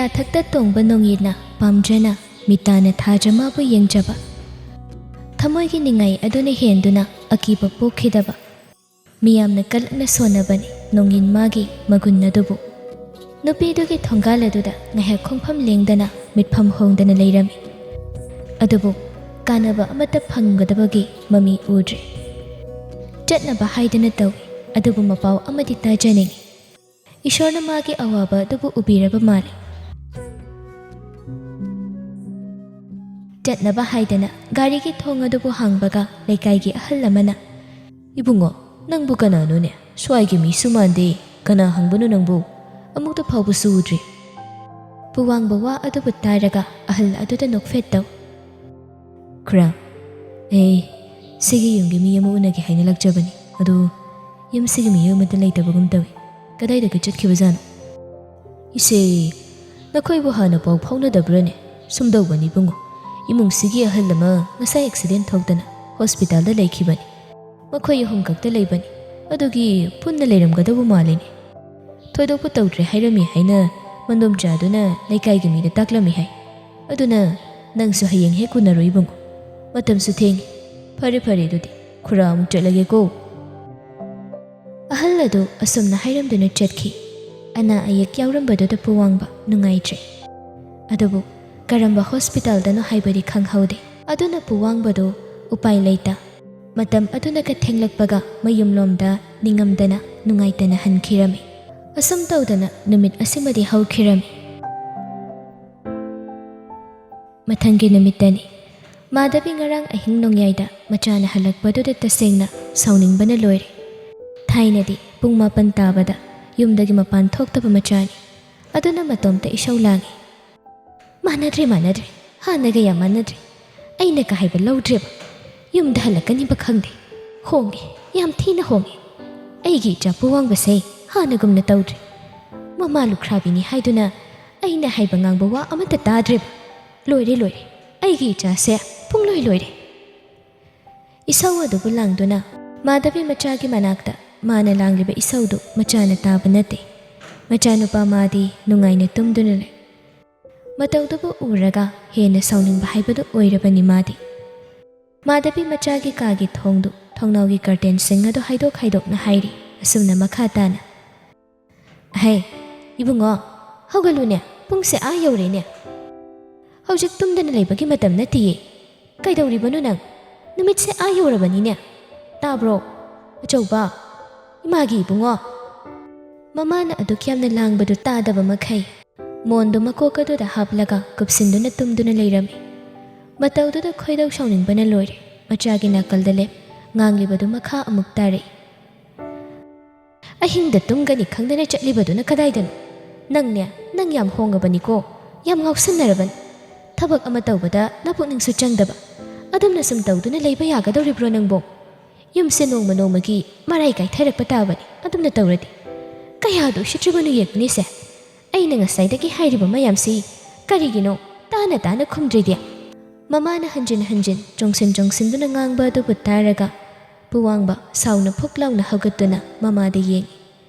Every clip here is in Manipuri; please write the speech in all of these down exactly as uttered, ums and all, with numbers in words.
ꯃꯊꯛꯇ ꯇꯣꯡꯕ ꯅꯣꯡꯌꯤꯠꯅ ꯄꯥꯝꯖꯅ ꯃꯤꯇꯥꯅ ꯊꯥꯖ ꯃꯥꯕꯨ ꯌꯦꯡꯖꯕ꯫ ꯊꯃꯣꯏꯒꯤ ꯅꯤꯡꯉꯥꯏ ꯑꯗꯨꯅ ꯍꯦꯟꯗꯨꯅ ꯑꯀꯤꯕ ꯄꯣꯛꯈꯤꯗꯕ꯫ ꯃꯤꯌꯥꯝꯅ ꯀꯂꯛꯅ ꯁꯣꯟꯅꯕꯅꯤ ꯅꯣꯡꯌꯤꯟ ꯃꯥꯒꯤ ꯃꯒꯨꯟ ꯑꯗꯨꯕꯨ꯫ ꯅꯨꯄꯤꯗꯨꯒꯤ ꯊꯣꯡꯒꯥꯜ ꯑꯗꯨꯗ ꯉꯥꯏꯍꯥꯛ ꯈꯣꯡꯐꯝ ꯂꯦꯡꯗꯅ ꯃꯤꯠꯐꯝ ꯍꯣꯡꯗꯅ ꯂꯩꯔꯝꯃꯤ꯫ ꯑꯗꯨꯕꯨ ꯀꯥꯟꯅꯕ ꯑꯃꯠꯇ ꯐꯪꯒꯗꯕꯒꯤ ꯃꯃꯤ ꯎꯗ꯭ꯔꯦ꯫ ꯆꯠꯅꯕ ꯍꯥꯏꯗꯨꯅ ꯇꯧꯏ, ꯑꯗꯨꯕꯨ ꯃꯄꯥꯎ ꯑꯃꯗꯤ ꯇꯥꯖꯅꯤꯡꯏ꯫ ꯏꯁꯣꯔꯅ ꯃꯥꯒꯤ ꯑꯋꯥꯕ ꯑꯗꯨꯕꯨ ꯎꯕꯤꯔꯕ ꯃꯥꯜꯂꯤ꯫ ꯆꯠꯅꯕ ꯍꯥꯏꯗꯅ ꯒꯥꯔꯤꯒꯤ ꯊꯣꯡ ꯑꯗꯨꯕꯨ ꯍꯥꯡꯕꯒ ꯂꯩꯀꯥꯏꯒꯤ ꯑꯍꯜ ꯑꯃꯅ, "ꯏꯕꯨꯡꯉꯣ, ꯅꯪꯕꯨ ꯀꯅꯥꯅꯣꯅꯦ? ꯁ꯭ꯋꯥꯏꯒꯤ ꯃꯤꯁꯨ ꯃꯥꯟꯗꯦ꯫ ꯀꯅꯥ ꯍꯪꯕꯅꯣ ꯅꯪꯕꯨ? ꯑꯃꯨꯛꯇ ꯐꯥꯎꯕꯁꯨ ꯎꯗ꯭ꯔꯤ꯫" ꯄꯨꯋꯥꯡꯕ ꯋꯥ ꯑꯗꯨꯕꯨ ꯇꯥꯔꯒ ꯑꯍꯜ ꯑꯗꯨꯗ ꯅꯣꯛꯐꯦꯠ ꯇꯧ꯫ "ꯈꯨꯔꯥ, ꯑꯩ ꯁꯤꯒꯤ ꯌꯨꯝꯒꯤ ꯃꯤ ꯑꯃ ꯎꯅꯒꯦ ꯍꯥꯏꯅ ꯂꯥꯛꯆꯕꯅꯤ꯫ ꯑꯗꯨ ꯌꯨꯝꯁꯤꯒꯤ ꯃꯤꯑꯣꯏ ꯑꯃꯠꯇ ꯂꯩꯇꯕꯒꯨꯝ ꯇꯧꯏ꯫ ꯀꯗꯥꯏꯗꯒꯤ ꯆꯠꯈꯤꯕꯖꯥꯠꯅꯣ?" "ꯏꯆꯦ, ꯅꯈꯣꯏꯕꯨ ꯍꯥꯟꯅ ꯄꯥꯎ ꯐꯥꯎꯅꯗꯕ꯭ꯔꯅꯦ?" "ꯁꯨꯝꯗꯧꯕꯅꯤ ꯏꯕꯨꯡꯉꯣ, ꯏꯃꯨꯡꯁꯤꯒꯤ ꯑꯍꯜ ꯑꯃ ꯉꯁꯥꯏ ꯑꯦꯛꯁꯤꯗꯦꯟ ꯊꯣꯛꯇꯅ ꯍꯣꯁꯄꯤꯇꯥꯜꯗ ꯂꯩꯈꯤꯕꯅꯤ꯫ ꯃꯈꯣꯏ ꯑꯍꯨꯝ ꯈꯛꯇ ꯂꯩꯕꯅꯤ, ꯑꯗꯨꯒꯤ ꯄꯨꯟꯅ ꯂꯩꯔꯝꯒꯗꯧꯕ ꯃꯥꯜꯂꯤꯅꯦ꯫ ꯊꯣꯏꯗꯣꯛꯄ ꯇꯧꯗ꯭ꯔꯦ ꯍꯥꯏꯔꯝꯃꯤ ꯍꯥꯏꯅ ꯃꯟꯗꯣꯝꯆꯥꯗꯨꯅ ꯂꯩꯀꯥꯏꯒꯤ ꯃꯤꯗ ꯇꯥꯛꯂꯝꯃꯤ ꯍꯥꯏ꯫ ꯑꯗꯨꯅ ꯅꯪꯁꯨ ꯍꯌꯦꯡ ꯍꯦꯛ ꯎꯅꯔꯣ ꯏꯕꯨꯡꯉꯣ꯫ ꯃꯇꯝꯁꯨ ꯊꯦꯡꯉꯤ꯫ ꯐꯔꯦ ꯐꯔꯦ, ꯑꯗꯨꯗꯤ ꯈꯨꯔꯥ ꯑꯃꯨꯛ ꯆꯠꯂꯒꯦꯀꯣ꯫" ꯑꯍꯜ ꯑꯗꯨ ꯑꯁꯨꯝꯅ ꯍꯥꯏꯔꯝꯗꯨꯅ ꯆꯠꯈꯤ꯫ ꯑꯅꯥ ꯑꯌꯦꯛ ꯌꯥꯎꯔꯝꯕꯗꯨꯗ ꯄꯨꯋꯥꯡꯕ ꯅꯨꯡꯉꯥꯏꯇ꯭ꯔꯦ꯫ ꯑꯗꯨꯕꯨ ꯀꯔꯝꯕ ꯍꯣꯁꯄꯤꯇꯥꯜꯗꯅꯣ ꯍꯥꯏꯕꯗꯤ ꯈꯪꯍꯧꯗꯦ꯫ ꯑꯗꯨꯅ ꯄꯨꯋꯥꯡꯕꯗꯨ ꯎꯄꯥꯏ ꯂꯩꯇ ꯃꯇꯝ ꯑꯗꯨꯅꯒ ꯊꯦꯡꯂꯛꯄꯒ ꯃꯌꯨꯝꯂꯣꯝꯗ ꯅꯤꯡꯉꯝꯗꯅ ꯅꯨꯡꯉꯥꯏꯇꯅ ꯍꯟꯈꯤꯔꯝꯃꯤ꯫ ꯑꯁꯨꯝ ꯇꯧꯗꯅ ꯅꯨꯃꯤꯠ ꯑꯁꯤꯃꯗꯤ ꯍꯧꯈꯤꯔꯝꯃꯤ꯫ ꯃꯊꯪꯒꯤ ꯅꯨꯃꯤꯠꯇꯅꯤ꯫ ꯃꯥꯙꯕꯤ ꯉꯔꯥꯡ ꯑꯍꯤꯡ ꯅꯣꯡꯌꯥꯏꯗ ꯃꯆꯥꯅ ꯍꯜꯂꯛꯄꯗꯨꯗ ꯇꯁꯦꯡꯅ ꯁꯥꯎꯅꯤꯡꯕꯅ ꯂꯣꯏꯔꯦ꯫ ꯊꯥꯏꯅꯗꯤ ꯄꯨꯡ ꯃꯥꯄꯟ ꯇꯥꯕꯗ ꯌꯨꯝꯗꯒꯤ ꯃꯄꯥꯟ ꯊꯣꯛꯇꯕ ꯃꯆꯥꯅꯤ꯫ ꯑꯗꯨꯅ ꯃꯇꯣꯝꯇ ꯏꯁꯧ ꯂꯥꯡꯉꯤ꯫ "ꯃꯥꯟꯅꯗ꯭ꯔꯦ, ꯃꯥꯟꯅꯗ꯭ꯔꯦ꯫ ꯍꯥꯟꯅꯒ ꯌꯥꯝ ꯃꯥꯟꯅꯗ꯭ꯔꯦ꯫ ꯑꯩꯅꯒ ꯍꯥꯏꯕ ꯂꯧꯗ꯭ꯔꯦꯕ꯫ ꯌꯨꯝꯗ ꯍꯜꯂꯛꯀꯅꯤꯕ ꯈꯪꯗꯦ꯫ ꯍꯣꯡꯉꯦ, ꯌꯥꯝ ꯊꯤꯅ ꯍꯣꯡꯉꯦ꯫ ꯑꯩꯒꯤ ꯏꯆꯥ ꯄꯨꯋꯥꯡꯕꯁꯦ ꯍꯥꯟꯅꯒꯨꯝꯅ ꯇꯧꯗ꯭ꯔꯦ꯫ ꯃꯃꯥ ꯂꯨꯈ꯭ꯔꯥꯕꯤꯅꯤ ꯍꯥꯏꯗꯨꯅ ꯑꯩꯅ ꯍꯥꯏꯕ ꯉꯥꯡꯕ ꯋꯥ ꯑꯃꯠꯇ ꯇꯥꯗ꯭ꯔꯦꯕ꯫ ꯂꯣꯏꯔꯦ, ꯂꯣꯏꯔꯦ꯫ ꯑꯩꯒꯤ ꯏꯆꯥꯁꯦ ꯄꯨꯡꯂꯣꯏ ꯂꯣꯏꯔꯦ꯫" ꯏꯁꯧ ꯑꯗꯨꯕꯨ ꯂꯥꯡꯗꯨꯅ ꯃꯥꯙꯕꯤ ꯃꯆꯥꯒꯤ ꯃꯅꯥꯛꯇ ꯃꯥꯅ ꯂꯥꯡꯂꯤꯕ ꯏꯁꯧꯗꯨ ꯃꯆꯥꯅ ꯇꯥꯕ ꯅꯠꯇꯦ꯫ ꯃꯆꯥꯅꯨꯄꯥ ꯃꯥꯗꯤ ꯅꯨꯡꯉꯥꯏꯅ ꯇꯨꯝꯗꯨꯅ ꯂꯩ꯫ ꯃꯇꯧꯗꯨꯕꯨ ꯎꯔꯒ ꯍꯦꯟꯅ ꯁꯥꯎꯅꯤꯡꯕ ꯍꯥꯏꯕꯗꯨ ꯑꯣꯏꯔꯕꯅꯤ ꯃꯥꯗꯤ꯫ ꯃꯥꯙꯕꯤ ꯃꯆꯥꯒꯤ ꯀꯥꯒꯤ ꯊꯣꯡꯗꯨ, ꯊꯣꯡꯅꯥꯎꯒꯤ ꯀꯔꯇꯦꯟꯁꯤꯡ ꯑꯗꯨ ꯍꯥꯏꯗꯣꯛ ꯍꯥꯏꯗꯣꯛꯅ ꯍꯥꯏꯔꯤ, ꯑꯁꯨꯝꯅ ꯃꯈꯥ ꯇꯥꯅ꯫ "ꯍꯦ, ꯏꯕꯨꯡꯉꯣ, ꯍꯧꯒꯠꯂꯨꯅꯦ, ꯄꯨꯡꯁꯦ ꯑꯥ ꯌꯧꯔꯦꯅꯦ꯫ ꯍꯧꯖꯤꯛ ꯇꯨꯝꯗꯅ ꯂꯩꯕꯒꯤ ꯃꯇꯝ ꯅꯠꯇꯤꯌꯦ꯫ ꯀꯩꯗꯧꯔꯤꯕꯅꯣ ꯅꯪ? ꯅꯨꯃꯤꯠꯁꯦ ꯑꯥ ꯌꯧꯔꯕꯅꯤꯅꯦ꯫ ꯇꯥꯕ꯭ꯔꯣ? ꯑꯆꯧꯕ, ꯏꯃꯥꯒꯤ ꯏꯕꯨꯡꯉꯣ!" ꯃꯃꯥꯅ ꯑꯗꯨꯛ ꯌꯥꯝꯅ ꯂꯥꯡꯕꯗꯨ ꯇꯥꯗꯕ ꯃꯈꯩ ꯃꯣꯟꯗꯨ ꯃꯀꯣꯛ ꯑꯗꯨꯗ ꯍꯥꯞꯂꯒ ꯀꯨꯞꯁꯤꯟꯗꯨꯅ ꯇꯨꯝꯗꯨꯅ ꯂꯩꯔꯝꯃꯤ꯫ ꯃꯇꯧꯗꯨꯗ ꯈꯣꯏꯗꯧ ꯁꯥꯎꯅꯤꯡꯕꯅ ꯂꯣꯏꯔꯦ꯫ ꯃꯆꯥꯒꯤ ꯅꯥꯀꯜꯗ ꯂꯦꯞ ꯉꯥꯡꯂꯤꯕꯗꯨ ꯃꯈꯥ ꯑꯃꯨꯛ ꯇꯥꯔꯛꯏ꯫ "ꯑꯍꯤꯡꯗ ꯇꯨꯝꯒꯅꯤ ꯈꯪꯗꯅ ꯆꯠꯂꯤꯕꯗꯨꯅ ꯀꯗꯥꯏꯗꯅꯣ? ꯅꯪꯅꯦ, ꯅꯪ ꯌꯥꯝ ꯍꯣꯡꯉꯕꯅꯤꯀꯣ, ꯌꯥꯝ ꯉꯥꯎꯁꯟꯅꯔꯕꯅꯤ꯫ ꯊꯕꯛ ꯑꯃ ꯇꯧꯕꯗ ꯅꯄꯨꯛꯅꯤꯡꯁꯨ ꯆꯪꯗꯕ, ꯑꯗꯨꯝꯅ ꯁꯨꯝ ꯇꯧꯗꯨꯅ ꯂꯩꯕ ꯌꯥꯒꯗꯧꯔꯤꯕ꯭ꯔꯣ ꯅꯪꯕꯣ? ꯌꯨꯝꯁꯦ ꯅꯣꯡꯃ ꯅꯣꯡꯃꯒꯤ ꯃꯔꯥꯏ ꯀꯥꯏꯊꯔꯛꯄ ꯇꯥꯕꯅꯤ, ꯑꯗꯨꯝꯅ ꯇꯧꯔꯗꯤ꯫ ꯀꯌꯥꯗ ꯎꯁꯤꯠꯇ꯭ꯔꯤꯕꯅꯣ ꯌꯦꯡꯉꯨꯅꯦꯁꯦ꯫ ꯑꯩꯅ ꯉꯁꯥꯏꯗꯒꯤ ꯍꯥꯏꯔꯤꯕ ꯃꯌꯥꯝꯁꯤ ꯀꯔꯤꯒꯤꯅꯣ ꯇꯥꯅ ꯇꯥꯅ ꯈꯨꯝꯗ꯭ꯔꯤꯗꯤ?" ꯃꯃꯥꯅ ꯍꯟꯖꯤꯟ ꯍꯟꯖꯤꯟ ꯆꯣꯡꯁꯤꯟ ꯆꯣꯡꯁꯤꯟꯗꯨꯅ ꯉꯥꯡꯕ ꯑꯗꯨꯕꯨ ꯇꯥꯔꯒ ꯄꯨꯋꯥꯡꯕ ꯁꯥꯎꯅ ꯐꯨꯛ ꯂꯥꯎꯅ ꯍꯧꯒꯠꯇꯨꯅ ꯃꯃꯥꯗ ꯌꯦꯡꯉꯤ꯫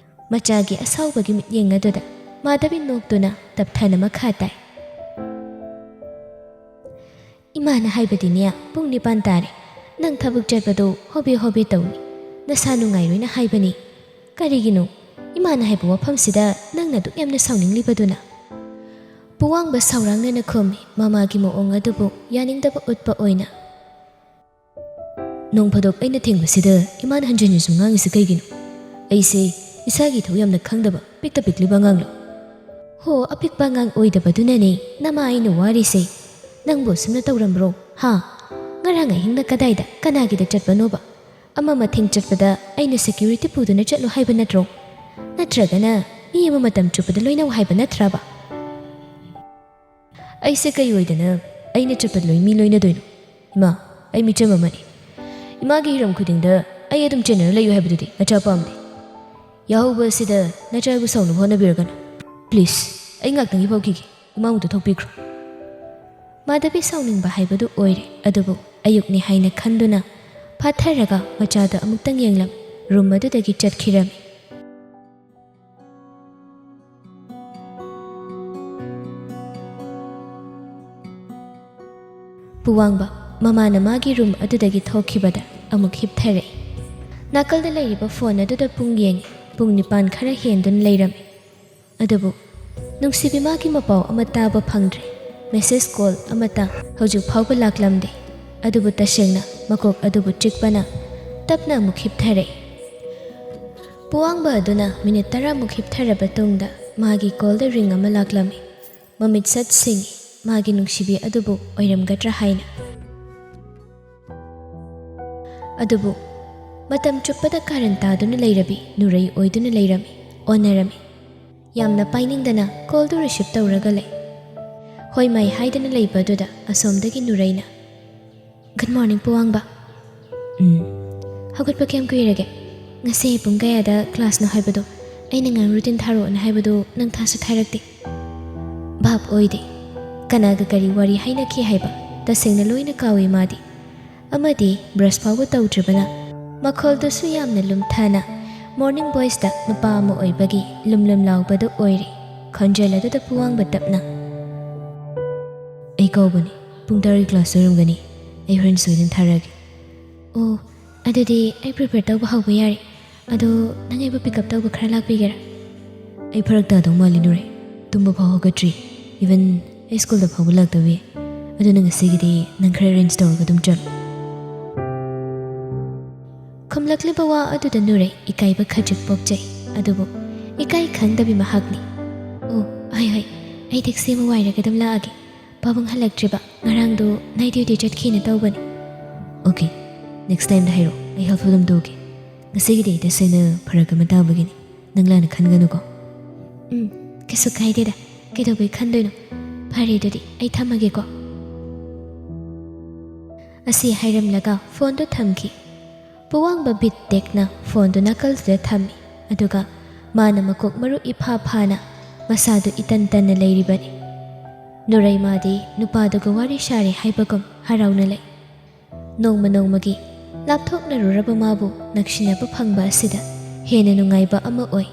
ꯃꯆꯥꯒꯤ ꯑꯁꯥꯎꯕꯒꯤ ꯃꯤꯠꯌꯦꯡ ꯑꯗꯨꯗ ꯃꯥꯙꯕꯤ ꯅꯣꯛꯇꯨꯅ ꯇꯞꯊꯅ ꯃꯈꯥ ꯇꯥꯏ꯫ "ꯏꯃꯥꯅ ꯍꯥꯏꯕꯗꯤꯅꯦ, ꯄꯨꯡ ꯅꯤꯄꯥꯟ ꯇꯥꯔꯦ, ꯅꯪ ꯊꯕꯛ ꯆꯠꯄꯗꯣ ꯍꯣꯕꯦ ꯍꯣꯕꯦ ꯇꯧꯅꯤ, ꯅꯁꯥ ꯅꯨꯡꯉꯥꯏꯔꯣꯏꯅ ꯍꯥꯏꯕꯅꯤ꯫ ꯀꯔꯤꯒꯤꯅꯣ ꯏꯃꯥꯅ ꯍꯥꯏꯕ ꯋꯥꯐꯝꯁꯤꯗ ꯅꯪꯅ ꯑꯗꯨꯛ ꯌꯥꯝꯅ ꯁꯥꯎꯅꯤꯡꯂꯤꯕꯗꯨꯅ?" ꯄꯨꯋꯥꯡꯕ ꯁꯥꯎꯔꯥꯡꯅꯅ ꯈꯨꯝꯃꯤ, ꯃꯃꯥꯒꯤ ꯃꯑꯣꯡ ꯑꯗꯨꯕꯨ ꯌꯥꯅꯤꯡꯗꯕ ꯎꯠꯄ ꯑꯣꯏꯅ꯫ "ꯅꯣꯡ ꯐꯥꯗꯣꯛ ꯑꯩꯅ ꯊꯦꯡꯕꯁꯤꯗ ꯏꯃꯥꯅ ꯍꯟꯖꯤꯟ ꯍꯟꯖꯤꯟ ꯉꯥꯡꯉꯤꯁꯤ ꯀꯩꯒꯤꯅꯣ? ꯑꯩꯁꯦ ꯏꯁꯥꯒꯤ ꯏꯊꯧ ꯌꯥꯝꯅ ꯈꯪꯗꯕ ꯄꯤꯛꯇ ꯄꯤꯛꯂꯤꯕ ꯑꯉꯥꯡꯂꯣ?" "ꯍꯣ, ꯑꯄꯤꯛꯄ ꯑꯉꯥꯡ ꯑꯣꯏꯗꯕꯗꯨꯅꯅꯦ ꯅꯃꯥ ꯑꯩꯅ ꯋꯥꯔꯤꯁꯦ꯫ ꯅꯪꯕꯨ ꯑꯁꯨꯝꯅ ꯇꯧꯔꯝꯕ꯭ꯔꯣ? ꯍꯥ? ꯉꯔꯥꯡ ꯑꯍꯤꯡꯅ ꯀꯗꯥꯏꯗ ꯀꯅꯥꯒꯤꯗ ꯆꯠꯄꯅꯣꯕ? ꯑꯃ ꯃꯊꯦꯡ ꯆꯠꯄꯗ ꯑꯩꯅ ꯁꯦꯀ꯭ꯌꯨꯔꯤꯇꯤ ꯄꯨꯗꯨꯅ ꯆꯠꯂꯨ ꯍꯥꯏꯕ ꯅꯠꯇ꯭ꯔꯣ? ꯅꯠꯇ꯭ꯔꯒꯅ ꯃꯤ ꯑꯃ ꯃꯇꯝ ꯆꯨꯞꯄꯗ ꯂꯣꯏꯅꯧ ꯍꯥꯏꯕ ꯅꯠꯇ꯭ꯔꯕ?" "ꯑꯩꯁꯦ ꯀꯩ ꯑꯣꯏꯗꯅ ꯑꯩꯅ ꯆꯠꯄꯗ ꯂꯣꯏ ꯃꯤ ꯂꯣꯏꯅꯗꯣꯏꯅꯣ? ꯏꯃꯥ, ꯑꯩ ꯃꯤꯆꯝ ꯑꯃꯅꯤ꯫ ꯏꯃꯥꯒꯤ ꯍꯤꯔꯝ ꯈꯨꯗꯤꯡꯗ ꯑꯩ ꯑꯗꯨꯝ ꯆꯦꯟꯅꯔ ꯂꯩꯌꯨ ꯍꯥꯏꯕꯗꯨꯗꯤ ꯅꯆꯥ ꯄꯥꯝꯗꯦ꯫ ꯌꯥꯍꯧꯕ ꯑꯁꯤꯗ ꯅꯆꯥꯕꯨ ꯁꯥꯎꯅꯕ ꯍꯣꯠꯅꯕꯤꯔꯒꯅꯨ꯫ ꯄ꯭ꯂꯤꯖ, ꯑꯩ ꯉꯥꯛꯇꯪ ꯍꯤꯞꯍꯧꯈꯤꯒꯦ꯫ ꯏꯃꯥ ꯑꯃꯨꯛꯇ ꯊꯣꯛꯄꯤꯈ꯭ꯔꯣ꯫" ꯃꯥꯙꯕꯤ ꯁꯥꯎꯅꯤꯡꯕ ꯍꯥꯏꯕꯗꯨ ꯑꯣꯏꯔꯦ, ꯑꯗꯨꯕꯨ ꯑꯌꯨꯛꯅꯤ ꯍꯥꯏꯅ ꯈꯟꯗꯨꯅ ꯐꯥꯊꯔꯒ ꯃꯆꯥꯗ ꯑꯃꯨꯛꯇꯪ ꯌꯦꯡꯂꯝ, ꯔꯨꯝ ꯑꯗꯨꯗꯒꯤ ꯆꯠꯈꯤꯔꯝꯃꯤ꯫ ꯄꯨꯋꯥꯡꯕ ꯃꯃꯥꯅ ꯃꯥꯒꯤ ꯔꯨꯝ ꯑꯗꯨꯗꯒꯤ ꯊꯣꯛꯈꯤꯕꯗ ꯑꯃꯨꯛ ꯍꯤꯞꯊꯔꯛꯏ꯫ ꯅꯥꯀꯜꯗ ꯂꯩꯔꯤꯕ ꯐꯣꯟ ꯑꯗꯨꯗ ꯄꯨꯡ ꯌꯦꯡꯉꯤ꯫ ꯄꯨꯡ ꯅꯤꯄꯥꯟ ꯈꯔ ꯍꯦꯟꯗꯨꯅ ꯂꯩꯔꯝꯃꯤ꯫ ꯑꯗꯨꯕꯨ ꯅꯨꯡꯁꯤꯕꯤ ꯃꯥꯒꯤ ꯃꯄꯥꯎ ꯑꯃ ꯇꯥꯕ ꯐꯪꯗ꯭ꯔꯦ꯫ ꯃꯦꯁꯦꯖ ꯀꯣꯜ ꯑꯃꯇ ꯍꯧꯖꯤꯛ ꯐꯥꯎꯕ ꯂꯥꯛꯂꯝꯗꯦ꯫ ꯑꯗꯨꯕꯨ ꯇꯁꯦꯡꯅ ꯃꯀꯣꯛ ꯑꯗꯨꯕꯨ ꯆꯤꯛꯄꯅ ꯇꯞꯅ ꯑꯃꯨꯛ ꯍꯤꯞꯊꯔꯛꯏ꯫ ꯄꯨꯋꯥꯡꯕ ꯑꯗꯨꯅ ꯃꯤꯅꯤꯠ ꯇꯔꯥꯃꯨꯛ ꯍꯤꯞꯊꯔꯕ ꯇꯨꯡꯗ ꯃꯥꯒꯤ ꯀꯣꯜꯗ ꯔꯤꯡ ꯑꯃ ꯂꯥꯛꯂꯝꯃꯤ꯫ ꯃꯃꯤꯠ ꯁꯠ ꯁꯤꯡꯏ, ꯃꯥꯒꯤ ꯅꯨꯡꯁꯤꯕꯤ ꯑꯗꯨꯕꯨ ꯑꯣꯏꯔꯝꯒꯗ꯭ꯔꯥ ꯍꯥꯏꯅ꯫ ꯑꯗꯨꯕꯨ ꯃꯇꯝ ꯆꯨꯞꯄꯗ ꯀꯥꯔꯟ ꯇꯥꯗꯨꯅ ꯂꯩꯔꯕꯤ ꯅꯨꯔꯩ ꯑꯣꯏꯗꯨꯅ ꯂꯩꯔꯝꯃꯤ, ꯑꯣꯟꯅꯔꯝꯃꯤ꯫ ꯌꯥꯝꯅ ꯄꯥꯏꯅꯤꯡꯗꯅ ꯀꯣꯜꯗꯨ ꯔꯤꯁꯤꯞ ꯇꯧꯔꯒ ꯂꯩ꯫ ꯍꯣꯏ ꯃꯥꯏ ꯍꯥꯏꯗꯅ ꯂꯩꯕ ꯑꯗꯨꯗ ꯑꯁꯣꯝꯗꯒꯤ ꯅꯨꯔꯩꯅ, "Good morning, ꯄꯨꯋꯥꯡꯕ꯫ ꯎꯝ, ꯍꯧꯒꯠꯄ ꯀꯌꯥꯝ ꯀꯨꯏꯔꯒꯦ? ꯉꯁꯤ ꯄꯨꯡ ꯀꯌꯥꯗ ꯀ꯭ꯂꯥꯁꯅꯣ ꯍꯥꯏꯕꯗꯣ? ꯑꯩꯅ ꯉꯔꯥꯡ ꯔꯨꯇꯤꯟ ꯊꯥꯔꯛꯑꯣꯅ ꯍꯥꯏꯕꯗꯨ ꯅꯪ ꯊꯥꯁꯨ ꯊꯥꯔꯛꯇꯦ꯫" ꯚꯥꯞ ꯑꯣꯏꯗꯦ꯫ ꯀꯅꯥꯒ ꯀꯔꯤ ꯋꯥꯔꯤ ꯍꯥꯏꯅꯈꯤ ꯍꯥꯏꯕ ꯇꯁꯦꯡꯅ ꯂꯣꯏꯅ ꯀꯥꯎꯏ ꯃꯥꯗꯤ꯫ ꯑꯃꯗꯤ ꯕ꯭ꯔꯁ ꯐꯥꯎꯕ ꯇꯧꯗ꯭ꯔꯤꯕꯅ ꯃꯈꯣꯜꯗꯨꯁꯨ ꯌꯥꯝꯅ ꯂꯨꯝꯊꯅ ꯃꯣꯔꯅꯤꯡ ꯚꯣꯏꯁꯇ ꯅꯨꯄꯥ ꯑꯃ ꯑꯣꯏꯕꯒꯤ ꯂꯨꯝ ꯂꯨꯝ ꯂꯥꯎꯕꯗꯨ ꯑꯣꯏꯔꯦ꯫ ꯈꯣꯟꯖꯦꯜ ꯑꯗꯨꯗ ꯄꯨꯋꯥꯡꯕ ꯇꯞꯅ, "ꯑꯩ ꯀꯥꯎꯕꯅꯤ, ꯄꯨꯡ ꯇꯔꯥꯒꯤ ꯀ꯭ꯂꯥꯁ ꯑꯣꯏꯔꯝꯒꯅꯤ, ꯑꯩ ꯍꯣꯔꯦꯟ ꯁꯣꯏꯗꯅ ꯊꯥꯔꯛꯑꯒꯦ꯫" "ꯑꯣ, ꯑꯗꯨꯗꯤ ꯑꯩ ꯄ꯭ꯔꯤꯄꯦꯌꯔ ꯇꯧꯕ ꯍꯧꯕ ꯌꯥꯔꯦ꯫ ꯑꯗꯣ ꯅꯪ ꯑꯩꯕꯨ ꯄꯤꯛ ꯑꯞ ꯇꯧꯕ ꯈꯔ ꯂꯥꯛꯄꯤꯒꯦꯔꯥ?" "ꯑꯩ ꯐꯔꯛ ꯇꯥꯗꯧ ꯃꯥꯜꯂꯤ ꯅꯨꯔꯩ, ꯇꯨꯝꯕ ꯐꯥꯎ ꯍꯧꯒꯠꯇ꯭ꯔꯤ꯫ ꯏꯚꯟ ꯑꯩ ꯁ꯭ꯀꯨꯜꯗ ꯐꯥꯎꯕ ꯂꯥꯛꯇꯕꯤ꯫ ꯑꯗꯨꯅ ꯉꯁꯤꯒꯤꯗꯤ ꯅꯪ ꯈꯔ ꯑꯦꯔꯦꯟꯖ ꯇꯧꯔꯒ ꯑꯗꯨꯝ ꯆꯠꯂꯣ꯫" ꯈꯨꯝꯂꯛꯂꯤꯕ ꯋꯥ ꯑꯗꯨꯗ ꯅꯨꯔꯩ ꯏꯀꯥꯏꯕ ꯈꯖꯤꯛ ꯄꯣꯛꯆꯩ꯫ ꯑꯗꯨꯕꯨ ꯏꯀꯥꯏ ꯈꯪꯗꯕꯤ ꯃꯍꯥꯛꯅꯤ꯫ "ꯑꯣ, ꯍꯣꯏ ꯍꯣꯏ, ꯑꯩ ꯇꯦꯛꯁꯤ ꯑꯃ ꯋꯥꯏꯔꯒ ꯑꯗꯨꯝ ꯂꯥꯛꯑꯒꯦ꯫ ꯄꯥꯕꯨꯡ ꯍꯜꯂꯛꯇ꯭ꯔꯤꯕ, ꯉꯔꯥꯡꯗꯣ ꯅꯥꯏꯠ ꯗ꯭ꯌꯨꯇꯤ ꯆꯠꯈꯤꯅ ꯇꯧꯕꯅꯤ꯫" "ꯑꯣꯀꯦ, ꯅꯦꯛꯁ ꯇꯥꯏꯝꯗ ꯍꯥꯏꯔꯛꯑꯣ, ꯑꯩ ꯍꯦꯜꯞꯐꯨꯜ ꯑꯗꯨꯝ ꯇꯧꯒꯦ꯫ ꯉꯁꯤꯒꯤꯗꯤ ꯑꯩ ꯇꯁꯦꯡꯅ ꯐꯔꯛ ꯑꯃ ꯇꯥꯕꯒꯤꯅꯤ, ꯅꯪ ꯂꯥꯟꯅ ꯈꯟꯒꯅꯨꯀꯣ꯫" "ꯎꯝ, ꯀꯩꯁꯨ ꯀꯥꯏꯗꯦꯗ, ꯀꯩꯗꯧꯕꯩ ꯈꯟꯗꯣꯏꯅꯣ? ꯐꯔꯦ, ꯑꯗꯨꯗꯤ ꯑꯩ ꯊꯝꯃꯒꯦꯀꯣ꯫" ꯑꯁꯤ ꯍꯥꯏꯔꯝꯂꯒ ꯐꯣꯟꯗꯨ ꯊꯝꯈꯤ꯫ ꯄꯨꯋꯥꯡꯕ ꯕꯤꯠ ꯇꯦꯛꯅ ꯐꯣꯟꯗꯨ ꯅꯥꯀꯜꯗꯨꯗ ꯊꯝꯃꯤ꯫ ꯑꯗꯨꯒ ꯃꯥꯅ ꯃꯀꯣꯛ ꯃꯔꯨ ꯏꯐꯥ ꯐꯥꯅ ꯃꯁꯥꯗꯨ ꯏꯇꯟ ꯇꯟꯅ ꯂꯩꯔꯤꯕꯅꯤ꯫ ꯅꯨꯔꯩꯃꯥꯗꯤ ꯅꯨꯄꯥꯗꯨꯒ ꯋꯥꯔꯤ ꯁꯥꯔꯦ ꯍꯥꯏꯕꯒꯨꯝ ꯍꯔꯥꯎꯅ ꯂꯩ꯫ ꯅꯣꯡꯃ ꯅꯣꯡꯃꯒꯤ ꯂꯥꯞꯊꯣꯛꯅꯔꯨꯔꯕ ꯃꯥꯕꯨ ꯅꯛꯁꯤꯟꯅꯕ ꯐꯪꯕ ꯑꯁꯤꯗ ꯍꯦꯟꯅ ꯅꯨꯡꯉꯥꯏꯕ ꯑꯃ ꯑꯣꯏ꯫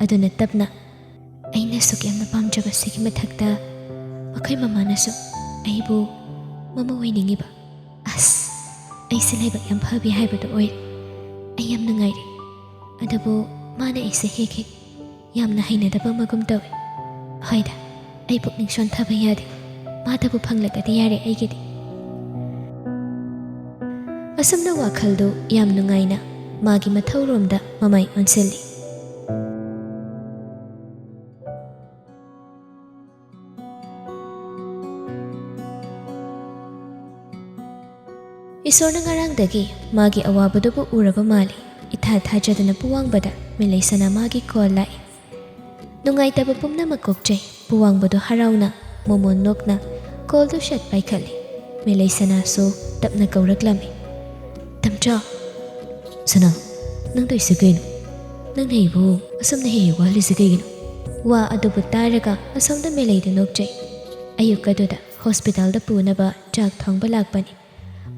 ꯑꯗꯨꯅ ꯇꯞꯅ, "ꯑꯩꯅ ꯑꯁꯨꯛ ꯌꯥꯝꯅ ꯄꯥꯝꯖꯕꯁꯤꯒꯤ ꯃꯊꯛꯇ ꯃꯈꯣꯏ ꯃꯃꯥꯅꯁꯨ ꯑꯩꯕꯨ ꯃꯃꯧ ꯑꯣꯏꯅꯤꯡꯉꯤꯕ꯫ ꯑꯁ, ꯑꯩꯁꯦ ꯂꯥꯏꯕꯛ ꯌꯥꯝ ꯐꯕꯤ ꯍꯥꯏꯕꯗꯣ ꯑꯣꯏꯔꯦ꯫ ꯑꯩ ꯌꯥꯝ ꯅꯨꯡꯉꯥꯏꯔꯦ꯫ ꯑꯗꯨꯕꯨ ꯃꯥꯅ ꯑꯩꯁꯦ ꯍꯦꯛ ꯍꯦꯛ ꯌꯥꯝꯅ ꯍꯩꯅꯗꯕ ꯑꯃꯒꯨꯝ ꯇꯧꯏ꯫ ꯍꯣꯏꯗ, ꯑꯩ ꯄꯨꯛꯅꯤꯡ ꯁꯣꯟꯊꯕ ꯌꯥꯗꯦ꯫ ꯃꯥꯗꯕꯨ ꯐꯪꯂꯒꯗꯤ ꯌꯥꯔꯦ ꯑꯩꯒꯤꯗꯤ꯫ ꯑꯁꯨꯝꯅ ꯋꯥꯈꯜꯗꯨ ꯌꯥꯝ ꯅꯨꯡꯉꯥꯏꯅ ꯃꯥꯒꯤ ꯃꯊꯧꯔꯣꯝꯗ ꯃꯃꯥꯏ ꯑꯣꯟꯁꯤꯜꯂꯤ꯫ ꯏꯁꯣꯔꯅ ꯉꯔꯥꯡꯗꯒꯤ ꯃꯥꯒꯤ ꯑꯋꯥꯕꯗꯨꯕꯨ ꯎꯔꯕ ꯃꯥꯜꯂꯤ꯫ ꯏꯊꯥ ꯊꯥꯖꯗꯅ ꯄꯨꯋꯥꯡꯕꯗ ꯃꯤꯂꯩꯁꯅꯥ ꯃꯥꯒꯤ ꯀꯣꯜ ꯂꯥꯛꯏ꯫ ꯅꯨꯡꯉꯥꯏꯇꯕ ꯄꯨꯝꯅꯃꯛ ꯀꯣꯛꯆꯩ꯫ ꯄꯨꯋꯥꯡꯕꯗꯨ ꯍꯔꯥꯎꯅ, ꯃꯣꯃꯣꯟ ꯅꯣꯛꯅ ꯀꯣꯜꯗꯨ ꯁꯠ ꯄꯥꯏꯈꯠꯂꯤ꯫ ꯃꯤꯂꯩꯁꯅꯥꯁꯨ ꯇꯞꯅ ꯀꯧꯔꯛꯂꯝꯃꯤ꯫ "ꯇꯝꯆꯥ!" "ꯁꯅꯥ, ꯅꯪ ꯇꯧꯏꯁꯦ ꯀꯩꯅꯣ? ꯅꯪꯅ ꯑꯩꯕꯨ ꯑꯁꯨꯝꯅ ꯍꯦꯛ ꯍꯦꯛ ꯋꯥꯍꯜꯂꯤꯁꯦ ꯀꯩꯒꯤꯅꯣ?" ꯋꯥ ꯑꯗꯨꯕꯨ ꯇꯥꯔꯒ ꯑꯁꯣꯝꯗ ꯃꯤꯂꯩꯗꯨ ꯅꯣꯛꯆꯩ꯫ ꯑꯌꯨꯛ ꯑꯗꯨꯗ ꯍꯣꯁꯄꯤꯇꯥꯜꯗ ꯄꯨꯅꯕ ꯆꯥꯛ ꯊꯣꯡꯕ ꯂꯥꯛꯄꯅꯤ꯫